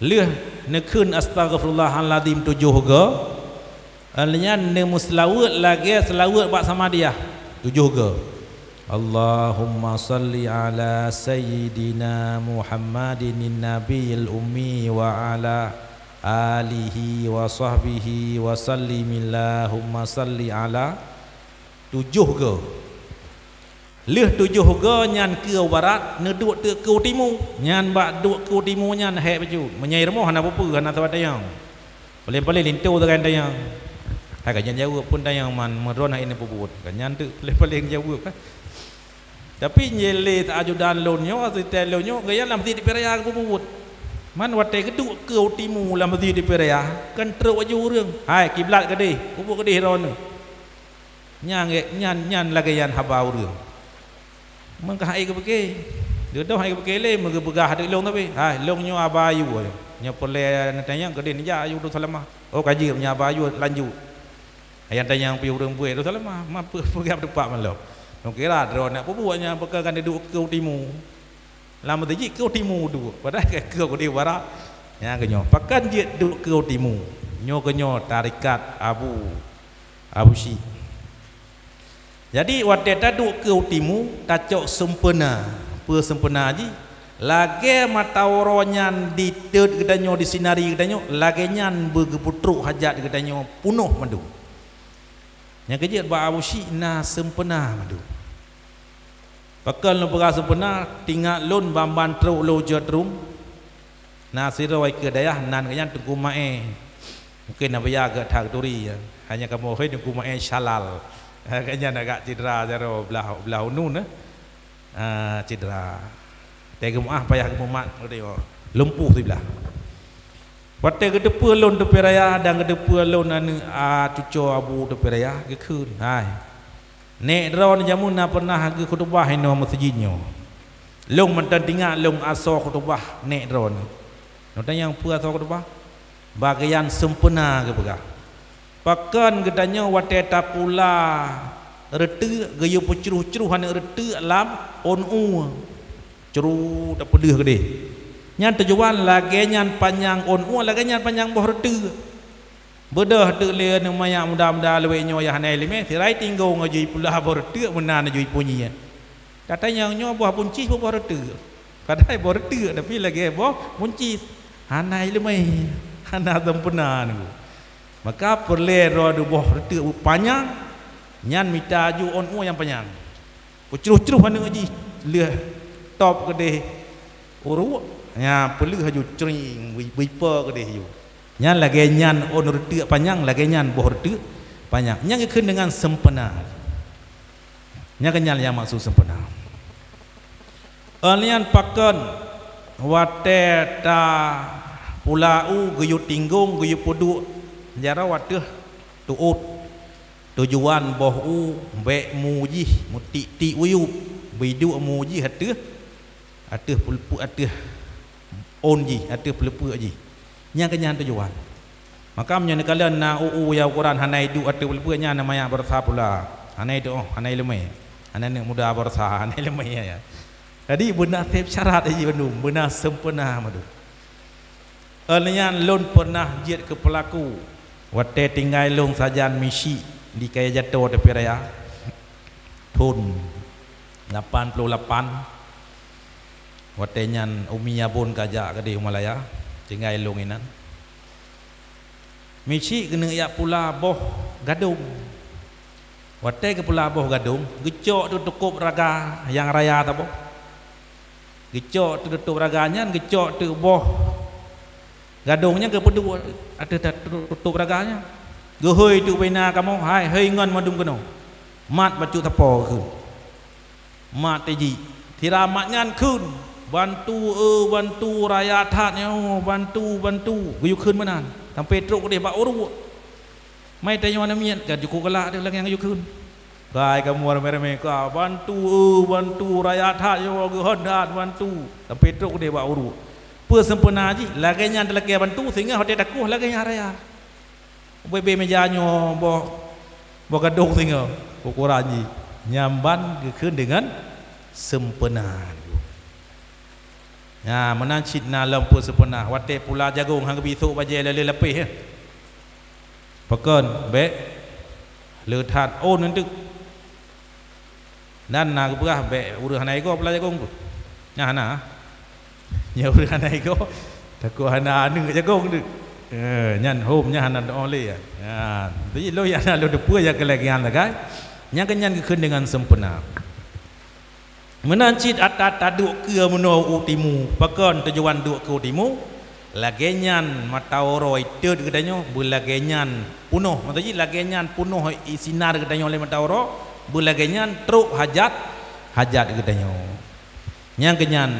Lheueh neukheun astaghfirullahalazim tujoh goe, nyan neumeuseulaweuet lagée seulaweuet bak Samadiyah tujoh goe. Allahumma shalli ala sayyidina Muhammadin nabiyil ummi wa ala alihi wa sahbihi wa sallim. Allahumma shalli ala tujoh goe. Lheueh tujoh goe nyan keu barat, neuduek teuk keu timu. Nyan bak duek keu timu nyan hék bacut. Meunyoe rumoh hana peue-peue, hana saban tanyong. Paléng-paléng linto sagai tanyong. Hai ka nyan jaweueb pun tanyong man, meudroe hana ineuk peubuet. Ka nyan teuk paléng-paléng jaweueb kan. Tapi nyelé ajudan lôn nyoe, asisten lôn nyoe, gaya lam meuseujid di Peuraya geupeubuet. Man watée geuduek keu timu lam meuseujid di Peuraya, kan trok aju ureuëng. Hai kiblat keudeh, peubuet keudeh droeneuh. Nyan, nyan, nyan lagée nyan haba ureuëng. Meukaha hai geupike. Dudoh hai geupike lé meugeupeugah teuk lôn tapi, hai lôn nyoe aba ayue. Nyoe peureulée neutanyong keudeh neujak ayue Darussalamah. Oh ka jeuet nyoe aba ayue lanjut. Ayah tanyong piôh ureuëng buet Darussalamah, ma peue peugah teupak malom. Nyoe kira droe nak peubuet nyan peukah kan duek keu timu. Lam meuseujid keu timu duek, padahai ka keu keudeh barat. Nyan keunyoe pakon jeuet duek keu timu. Nyoe keunyoe tarekat Abu Abu Syik. Jadi watée taduek keu timu, tacok seumpeuna. Peue seumpeuna jih? Lagée mata uroe nyan ditot geutanyoe, disinari geutanyoe, lagée nyan beugeupeutrok hajat geutanyoe punoh mandum. Nyang keujeuet bak Abu Syik na seumpeuna mandum. Pakon lôn peugah seumpeuna, tingat lôn ban-ban trok lôn jeuet rum. Na sidroe ikeue dayah nan geuh nyan Teungku Mae. Mungken na baya geuh that geuturi, ya. Hanya kamoe hôi Teungku Mae Syalal. Geuh nyan agak cedera jaroe blah, blah unu na. Ah, cedera. Teuh geumeu'ah payah geumumat, lumpuh siblah. Watée geuteupeue lôn Teupeu Raya dan geuteupeue lôn aneuëk a cucoe Abu Teupeu Raya, geukheun, "Hai, nèk droeneuh jameun na pernah geukhutubah inoe meuseujid nyoe. Lôn mantong teuingat lôn asoe khutubah nèk droeneuh." Lôn tanyong, "Peue asoe khutubah?" "Bagian seumpeuna," geupeugah. Pakon geutanyoe watée tapula reuteuek geuyue peucroh-croh aneuëk reuteuek lam ôn ueh? Cru tapeudeuh keudeh. Nyan tujuan lagée nyan panyang ôn ueh, lagée nyan panyang boh reuteuek. Beudôh teuk lé aneuëk manyak muda-muda luwéh nyoe nyang hana iéleumé, sirai tinggong aju ipula boh reuteuek meunan aju ipunyi. Tatanyong nyoe boh buncih boh reuteuek. Padahai boh reuteuek tapi lagée boh buncih. Hana iéleumé, hana sempurna nunggu. Maka peureulée droe boh reuteuek panyang, nyan mita aju ôn ueh nyang panyang. Peucroh-croh aneuëk jih lheueh top keudeh uruek, nya peuleueh aju cring, bui, bui po keudeh aju. Nyan lagée nyan ôn reuteuek panyang, lagée nyan boh reuteuek panyang. Nyang geukheun deungon sempurna. Nyan keuh nyan nyang maksud sempurna. Ôn nyan pakon watée tapula u geuyue tinggong, geuyue peuduek jaroe ateueh tuôt. Tujuan boh u bék mu jih meutik-tik uyueb, beuduek mu jih ateueh, ateueh peuleupeuk, ateueh ôn jih, ateueh peuleupeuk jih. Nyan keuh nyan tujuan. Maka meunyoe neukalon na u-u nyang ukoran hana iduek ateueh peuleupeuk, nyan na manyak baroesa pula. Hana iduek, oh, hana iéleumé. Hana aneuëk muda baroesa, hana iéleumé, ya. Jadi beuna sép syarat jih bandum, beuna sempurna bandum. Ôn nyan lôn pernah jeuet keu peulaku watée tinggai lôn sajan misyik di Kaya Jato Teupeu Raya thon lapan ploh lapan. Watée nyan Umi Abon ka jak keudeh u Malaya, tinggai lôn inan. Misyik keuneuk jak pula boh gadong. Watée geupula boh gadong, geucok teuk teukôb raga nyang raya saboh. Geucok teuk teukôb raga nyan, geucok teuk boh gadong nyan geupeuduek ateueh ta-, teukôb raga nyan. Geuhôi teuk bina kamoe, hai, hôi ngon mandum keunoe. Mat bacut sapo kheun. Mat teujih. Sira mat nyan kheun, "Bantu, eu, bantu, raya that nyoe, bantu, bantu." Geuyue kheun meunan, sampoe trok keudeh bak uruek. Mai tanyoe aneuk miet ka jukuk galak deh lagée nyang geuyue kheun. Kai kamoe ramé-ramé ka bantu, eh, bantu, raya that nyoe, geuhon that bantu. Sampai trok deh bak uruek. Peue sempena jih, lagée nyan talakée bantu, sehingga watée takoh lagée nyan raya. Ubé-bé meja nyoe boh, boh gadong singoh, ukuran jih. Nyan ban geukheun deungon sempena. Nya, meunan cit na lom peue sempena, watée pula jagong han geubi sôk bajée lé lapéh, ya. Pakon, bék le that ôn eunteuk. Dan na geupeugah bék ureuëng hana igoe pula jagong tu. Nyan hana. Nyan ureuëng hana igoe, takot hana aneuëk jagong tu. Eh, nyan hom nyan hana doa lé ya. Nyan, jadi lôn ya hana lôn teupeue ya keu lagée nyan sagai. Nyang keu nyan geukheun deungon sempena. Meunan cit ata taduek keue meunoe u timu. Pakon tujuan duek keue u timu? Lagée nyan mata uroe itot geutanyoe, beulagée nyan punoh. Maksud jih lagée nyan punoh isinar geutanyoe lé mata uroe, beulagée nyan trok hajat, hajat geutanyoe. Nyang keu nyan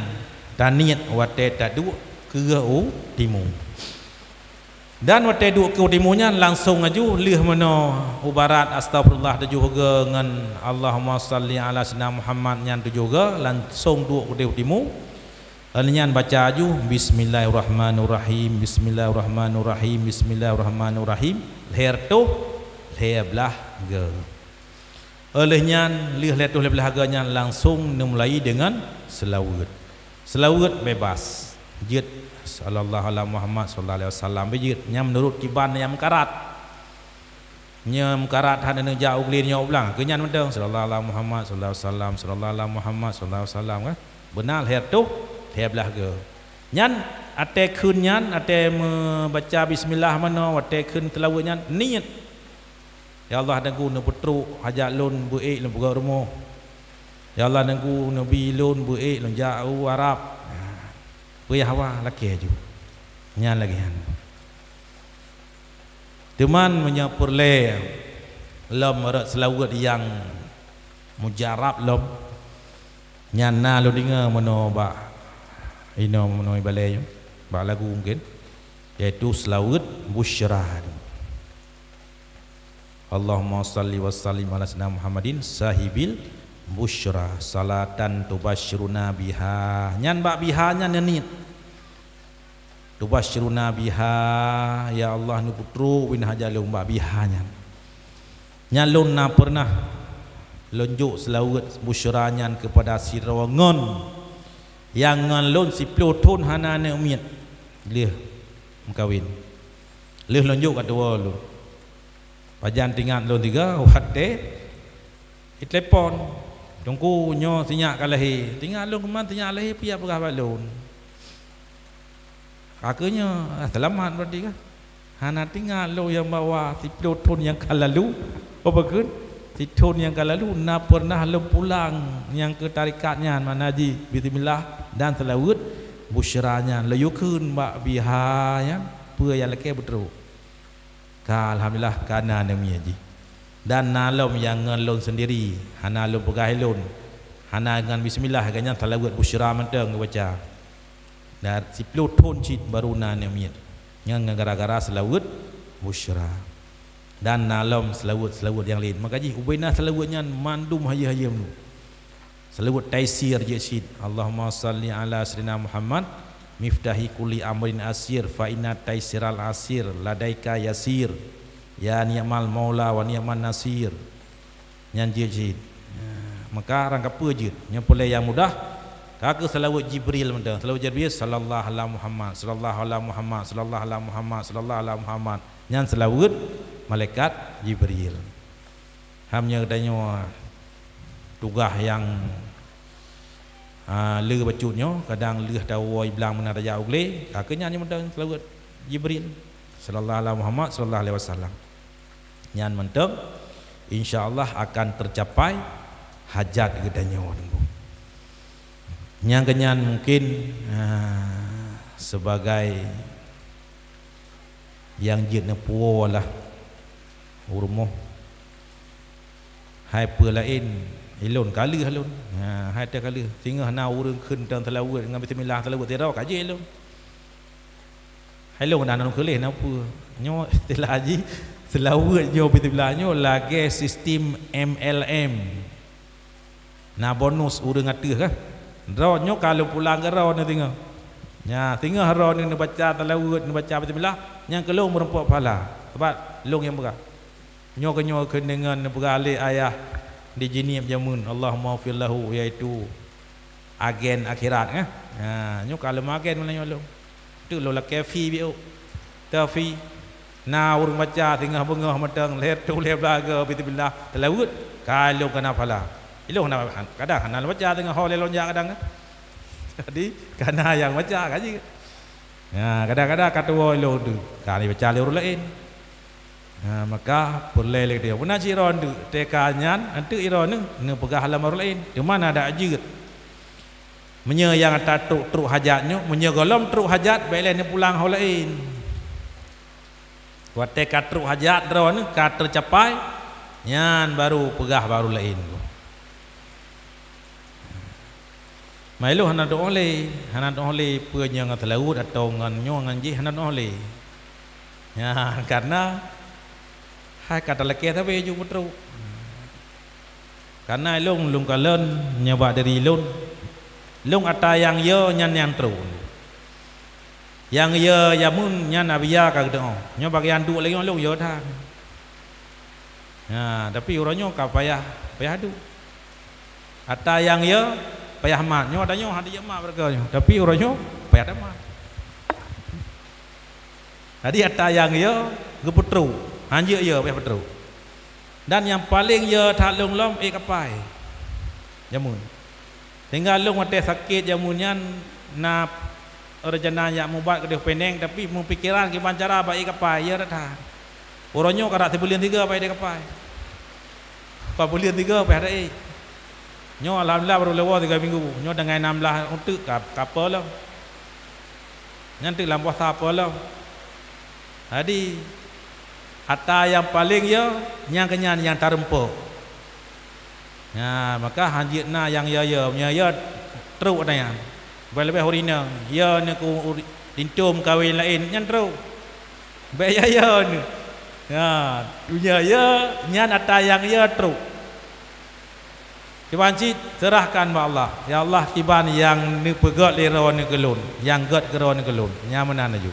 taniet watée taduek keue u timu. Dan watée duek keue u timu nyan langsong laju lheueh meunoe u barat, astaghfirullah tujoh goe ngon Allahumma shalli ala sayyidina Muhammad nyan tujoh goe, langsong duek keue u timu. Lheueh nyan baca laju, "Bismillahirrahmanirrahim, bismillahirrahmanirrahim, bismillahirrahmanirrahim," lhée reutôh lhée blaih goe. Óh lheueh nyan, lheueh lhée reutôh lhée blaih goe nyan langsong neumulai deungon seulaweuet. Seulaweuet bebas. Jeuet, "Sallallahu ala Muhammad, sallallahu alaihi wasallam," beu jeuet. Nyan meunurot kiban nyang meukarat. Nyang meukarat hana neujak u glé nyoe u blang. Keu nyan mantong, "Sallallahu ala Muhammad, sallallahu alaihi wasallam, sallallahu ala Muhammad, sallallahu alaihi wasallam," kan? Beuna lhée reutôh lhée blaih goe. Nyan, watée kheun nyan, watée meubaca bismillah meunoe, watée kheun seulaweuet nyan, niet. "Ya Allah, Teungku neupeutrok hajat lôn beu ék lôn peugöt rumoh. Ya Allah, Teungku neubi lôn beu ék lôn jak u Arab." Peue nyang hawa lakée ju. Nyan lagée nyan. Teuma meunyoe peureulée lom rot seulaweuet nyang mujarab lom, nyan na lôn deungoe meunoe bak inoe meunoe balée nyoe, bak lagu mungken, yaitu seulaweuet busyra. Allahumma shalli wa sallim ala sayyidina Muhammadin sahibil busyra, salatan tubasyiruna biha. Nyan bak biha nyan neuniet. Tubasyiruna biha, ya Allah, neupeutrok bin hajat lôn bak biha nyan. Nyan lôn na peureunah lôn jok seulaweuet busyra nyan keupada sidroe ngon nyang ngon lôn siploh thon hana aneuëk miet lheueh meukawen. Lheueh lôn jok ka tuwoe lôn. Pajan teuingat lôn tiga watée jitelepon, "Teungku, nyoe sinyak ka lahé." Teuingat lôn keuman sinyak lahé, peue jak peugah bak lôn. Ka keuh nyoe, ah, seulamat berarti kan. Hana teuingat lôn nyang bahwa siploh thon nyang ka lalu, oh, pakon? Sithon nyang ka lalu na peureunah lôn pulang nyang keu tarekat nyan, makna jih bismillah dan seulaweuet busyra nyan. Lôn yue kheun bak biha nyan, peue nyang lakée beutrok. Ka, alhamdulillah, ka na aneuëk miet jih. Dan na lom nyang ngon lôn seundiri, hana lôn peugah lé lôn, hana ngon bismillah, gobnyan seulaweuet busyra mantong geubaca. Dan siploh thon cit baru na aneuëk miet. Nyan gara-gara seulaweuet busyra. Dan na lom seulaweuet-seulaweuet nyang laén. Maka jih ubé na seulaweuet nyan mandum hayeue-hayeue meunurot. Seulaweuet taisir jeuet cit. Allahumma shalli ala sayyidina Muhammad, miftahi kulli amrin asir, fa inna taisiral asir ladaika yasir. Ya ni'mal maula wa ni'man nasir. Nyan jeuet cit. Maka rang kapeue jeuet. Nyoe peureulée nyang mudah. Ka keuh seulaweuet Jibril mantong. Seulaweuet Jibril, sallallahu ala Muhammad, sallallahu ala Muhammad, sallallahu ala Muhammad, sallallahu ala Muhammad. Nyan seulaweuet malaikat Jibril. Ham nyoe geutanyoe tugaih nyang, ah, le bacut nyoe, kadang lheueh tawoe blang meunan tajak u glé, ka keuh nyan mantong seulaweuet Jibril, sallallahu ala Muhammad, sallallahu alaihi wasallam. Nyan mantong, insya Allah akan tercapai hajat geutanyoe. Nyang keu nyan mungkin, ah, sebagai nyang jeuet neupuwoe lah u rumoh. Hai peue laén, ilôn ka lheueh lôn. Ha, hai teuh ka lheueh. Singoh na ureuëng kheun teuh seulaweuet ngon bismillah seulaweuet sidroe ka jeuet lôn. Hai lôn na lôn keu lheueh na peue. Nyoe istilah jih Seulaweuet nyoe, bismillah nyoe lagée sistem M L M. Na bonus ureuëng ateueh kah? Droe nyoe ka lôn pulang keu droe nyoe singoh. Nya, singoh droe nyoe neubaca seulaweuet, neubaca bismillah, nyang keu lôn meurumpok pahala. Sabab lôn nyang peugah. Nyoe keuh nyoe keuneungan neupeugah lé ayah di Jeunieb jameun, Allahummaghfir lahu, yaitu agen akhirat, eh. Ha, nyoe ka lôn agen meunyoe lôn. Tu lôn lakée fee biôh. Teu fee. Na ureuëng baca singoh beungoh mantong, lhée reutôh lhée blaih goe, bismillah, seulaweuet, ka lôn kana pahala. Ilôn hana, kadang hana lôn baca singoh ho lé lôn jak kadang, eh. Jadi, kana nyang baca ka jeuet. Ha, kadang-kadang ka tuwoe ilôn tu, ka lheueh baca lé ureuëng laén. Ha, maka peureulée lé geutanyoe. Meunan cit droe nyoe, teuka nyan, eunteuk droe nyoe, neupeugah lam ureuëng laén. Teuma na dak jeuet. Meunyoe nyang ata trok, trok hajat nyoe, meunyoe gohlom trok hajat, bék lé neupulang ho laén. Watée ka trok hajat droe nyoe, ka teucapai, nyan baru peugah bak ureuëng laén. Ma ilôn hana doh lé, hana doh lé peue nyang ngon seulaweuet atawa ngon nyoe ngon jih, hana doh lé. Nyan, karena hai ka talakée sabe ju peutrok. Karena ilôn, lôn kalon nyoe bak diri lôn, lôn ata nyang yo nyan nyang trok. Nyang yo jameun nyan Abiya ka geutanyoe. Nyoe bagian duek lagée nyoe lôn yo that. Ha, tapi uroe nyoe ka payah, payah duek. Ata nyang yo payah mat. Nyoe ata nyoe hana jeuet mat beureugoe nyoe. Tapi uroe nyoe payah tamat. Jadi ata nyang yo geupeutrok, hanjeuet yo payah peutrok. Dan nyang paleng yo that lôn lom ék kapai. Jameun. Sehingga lôn watée sakét jameun nyan na rencana jak mubat keudeh Penang, tapi meupikeran kiban cara bak ék kapai, yo that. Uroe nyoe ka dak sibuleuen tiga bak ék kapai. Ka buleuen tiga payah ék. Nyoe alhamdulillah baru lewat tiga minggu. Nyoe dengan enam belas uteuk ka, ka peue lom. Nyan teuk lam puasa peue lom. Jadi, ata nyang paleng yo, nyang keunyan nyang tareumpok. Nya, maka hanjeuet na nyang yo-yo, meunyo yo trok ata nyan. Leubeh-leubeh ureuëng inong, yo nyoe keu uri-, linto meukawen laén, nyan trok. Bék yo-yo nyoe. Nya, meunyo yo, nyan ata nyang yo trok. Kiban cit, serahkan bak Allah. Ya Allah, kiban nyang neupeugét lé droe nyoe keu lôn, nyang gét keu droe nyoe keu lôn. Nyan meunan laju.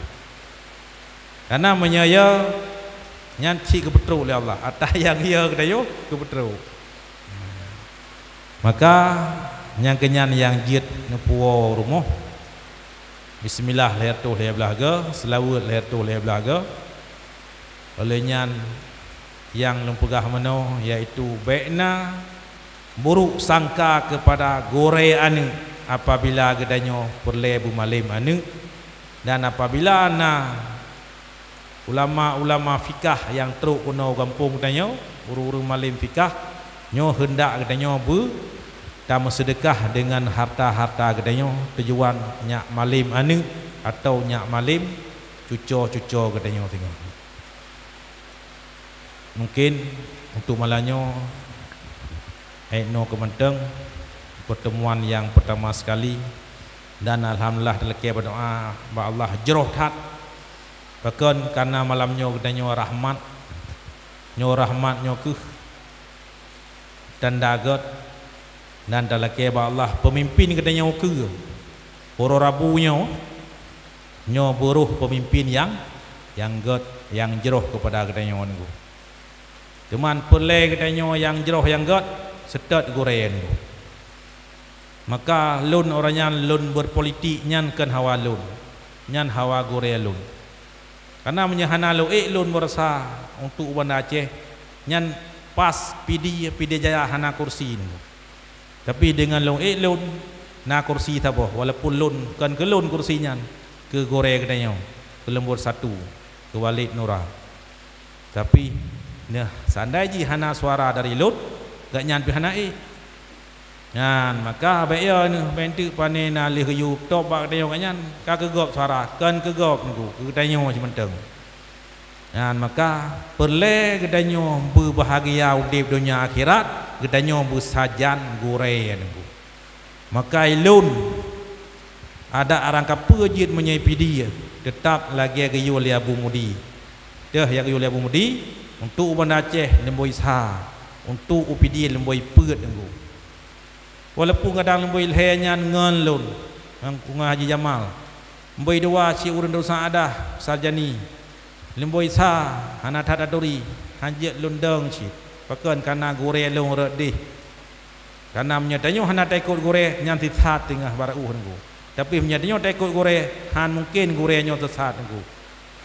Karena meunyo yo, nyan cit geupeutrok lé Allah. Ata nyang yo geutanyoe geupeutrok. Maka, nyang keunyan nyang jeuet neupuwoe rumoh, bismillah lhée reutôh lhée blaih goe, seulaweuet lhée reutôh lhée blaih goe. Óh lheueh nyan, nyang lôn peugah meunoe, yaitu bék na buruk sangka keupada gurée aneuëk apabila geutanyoe peureulée beumalem aneuëk, dan apabila na ulama-ulama fikah nyang trok keunoe u gampông geutanyoe, ureuëng-ureuëng malem fikah, nyoe heundak geutanyoe beu tameuseudeukah deungon harta-harta geutanyoe, tujuan nyak malem aneuëk atawa nyak malem cuco-cuco geutanyoe singoh. Mungkin untuk malam nyoe, hai noe keuh mantong pertemuan nyang pertama sekali, dan alhamdulillah talakée beudoa bak Allah jroh that. Pakon, karena malam nyoe geutanyoe rahmat. Nyoe rahmat nyoe keuh tanda gét, dan talakée bak Allah peumimpin geutanyoe keue uroe Rabu nyoe, nyoe beuroh peumimpin nyang, nyang gét, nyang jroh keupada geutanyoe nyoe. Teuma peureulée geutanyoe nyang jroh nyang gét, seutôt gurée nyoe. Maka lôn uroe nyan lôn beupolitik nyan kon hawa lôn, nyan hawa gurée lôn. Karena meunyoe hana lôn ék lôn meurasa untuk u Banda Aceh, nyan pas Pidie, Pidie Jaya hana kursi nyoe. Tapi deungon lôn ék lôn na kursi saboh, walaupun lôn kon keu lôn kursi nyan, keu gurée geutanyoe, keu leumbot satu, keu Walid Nura. Tapi, nah, seandai jih hana suara dari lôn, gobnyan pih hana ék. Nyan, maka bék yo neuh, bék teuk pane na lheueh geuyue top bak geutanyoe gobnyan, ka keu gob suara, kon keu gob nyoe, keu geutanyoe cit mantong. Nyan, maka peureulée geutanyoe beubahgia udeb donya akhirat, geutanyoe beusajan gurée nyoe. Maka ilôn, adak arang kapeue jeuet meunyoe Pidie, teutap lagée geuyue lé Abu Mudi. Teuh nyang geuyue lé Abu Mudi, Untuk u Banda Aceh lôn boi sa, untuk u Pidie lôn boi peuet Teungku. Walaupun kadang lôn boi lhèe nyan ngon lôn, ngon Haji Jamal. Lôn boi dua cit ureueng Darussaaddah, Sarjani. Lôn boi sa, hana that aturi, hanjeuet lôn dong cit. Pakon, kana gurèe lôn rot deh. Kana meunyoe tanyoe hana taikot gurèe, nyan sisat teungoh barô Teungku. Tapi meunyoe tanyoe taikot gurèe, han mungken gurèe nyoe sisat Teungku.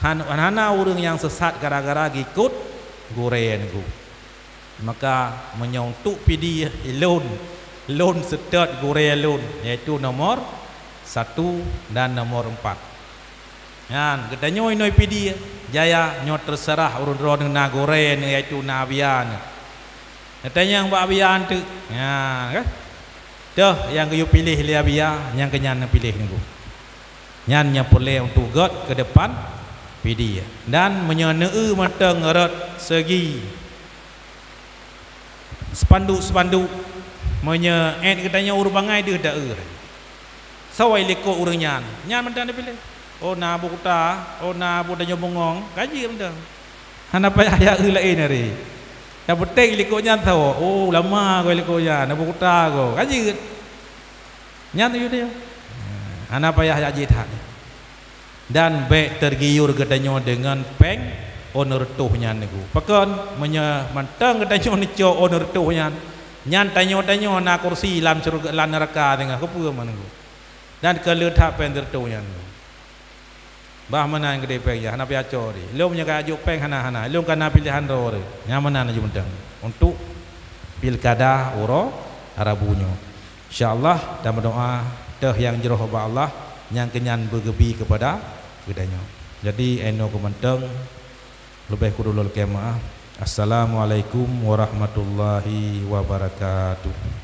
Han, hana ureueng nyang sisat gara-gara geukot gurèe Teungku. Maka meunyoe untuk Pidie, lôn, lôn seutôt gurèe lôn, yaitu nomor satu dan nomor empat. Nyan, geutanyoe inoe Pidie, Jaya, nyoe teuseurah ureueng droeneuh na gurèe neuh, yaitu na Abia neuh. Neutanyong bak Abia teuk. Nyan, kan? Toh nyang geuyue piléh lé Abia, nyang keu nyan neupiléh Teungku. Nyan nyang peureulèe untuk göt keu depan Pidie. Dan meunyoe neueu mantong rot segi spanduk-spanduk, meunyoe èt geutanyoe ureueng bangai deuh taeu. Soe likot ureueng nyan, nyan mantong neupiléh. Oh, na Abu Kuta, oh, na Abu Tanjong Bungong, ka jeuet mantong. Hana payah jak eu laén hari. Nyang peunteng likot nyan soe, oh, ulama goe likot nyan, Abu Kuta goe, ka jeuet. Nyan yue dia. Hana payah jak jih that. Dan bèk teugiur geutanyoe deungon pèng ôn reutôh nyan Teungku. Pakon, meunyoe mantong geutanyoe neucok ôn reutôh nyan, nyan tanyoe-tanyoe na kursi lam syeuruga, lam neuraka teungoh, keupeue man Teungku? Dan ka le that pèng reutôh nyan. Bah meunan geudeh pèng nyan, hana payah cok deh. Lôn nyang ka jok pèng hana-hana, lôn ka na piléhan droe deh. Nyang meunan laju mantong untuk pilkada uroe Rabu nyoe. Insya Allah, tameudoa teuh nyang jroh bak Allah, nyang keu nyan beugeubi keupada geutanyoe. Jadi, inoe keuh mantong, leubeh kureueng lôn lakèe meu'ah. Assalamualaikum warahmatullahi wabarakatuh.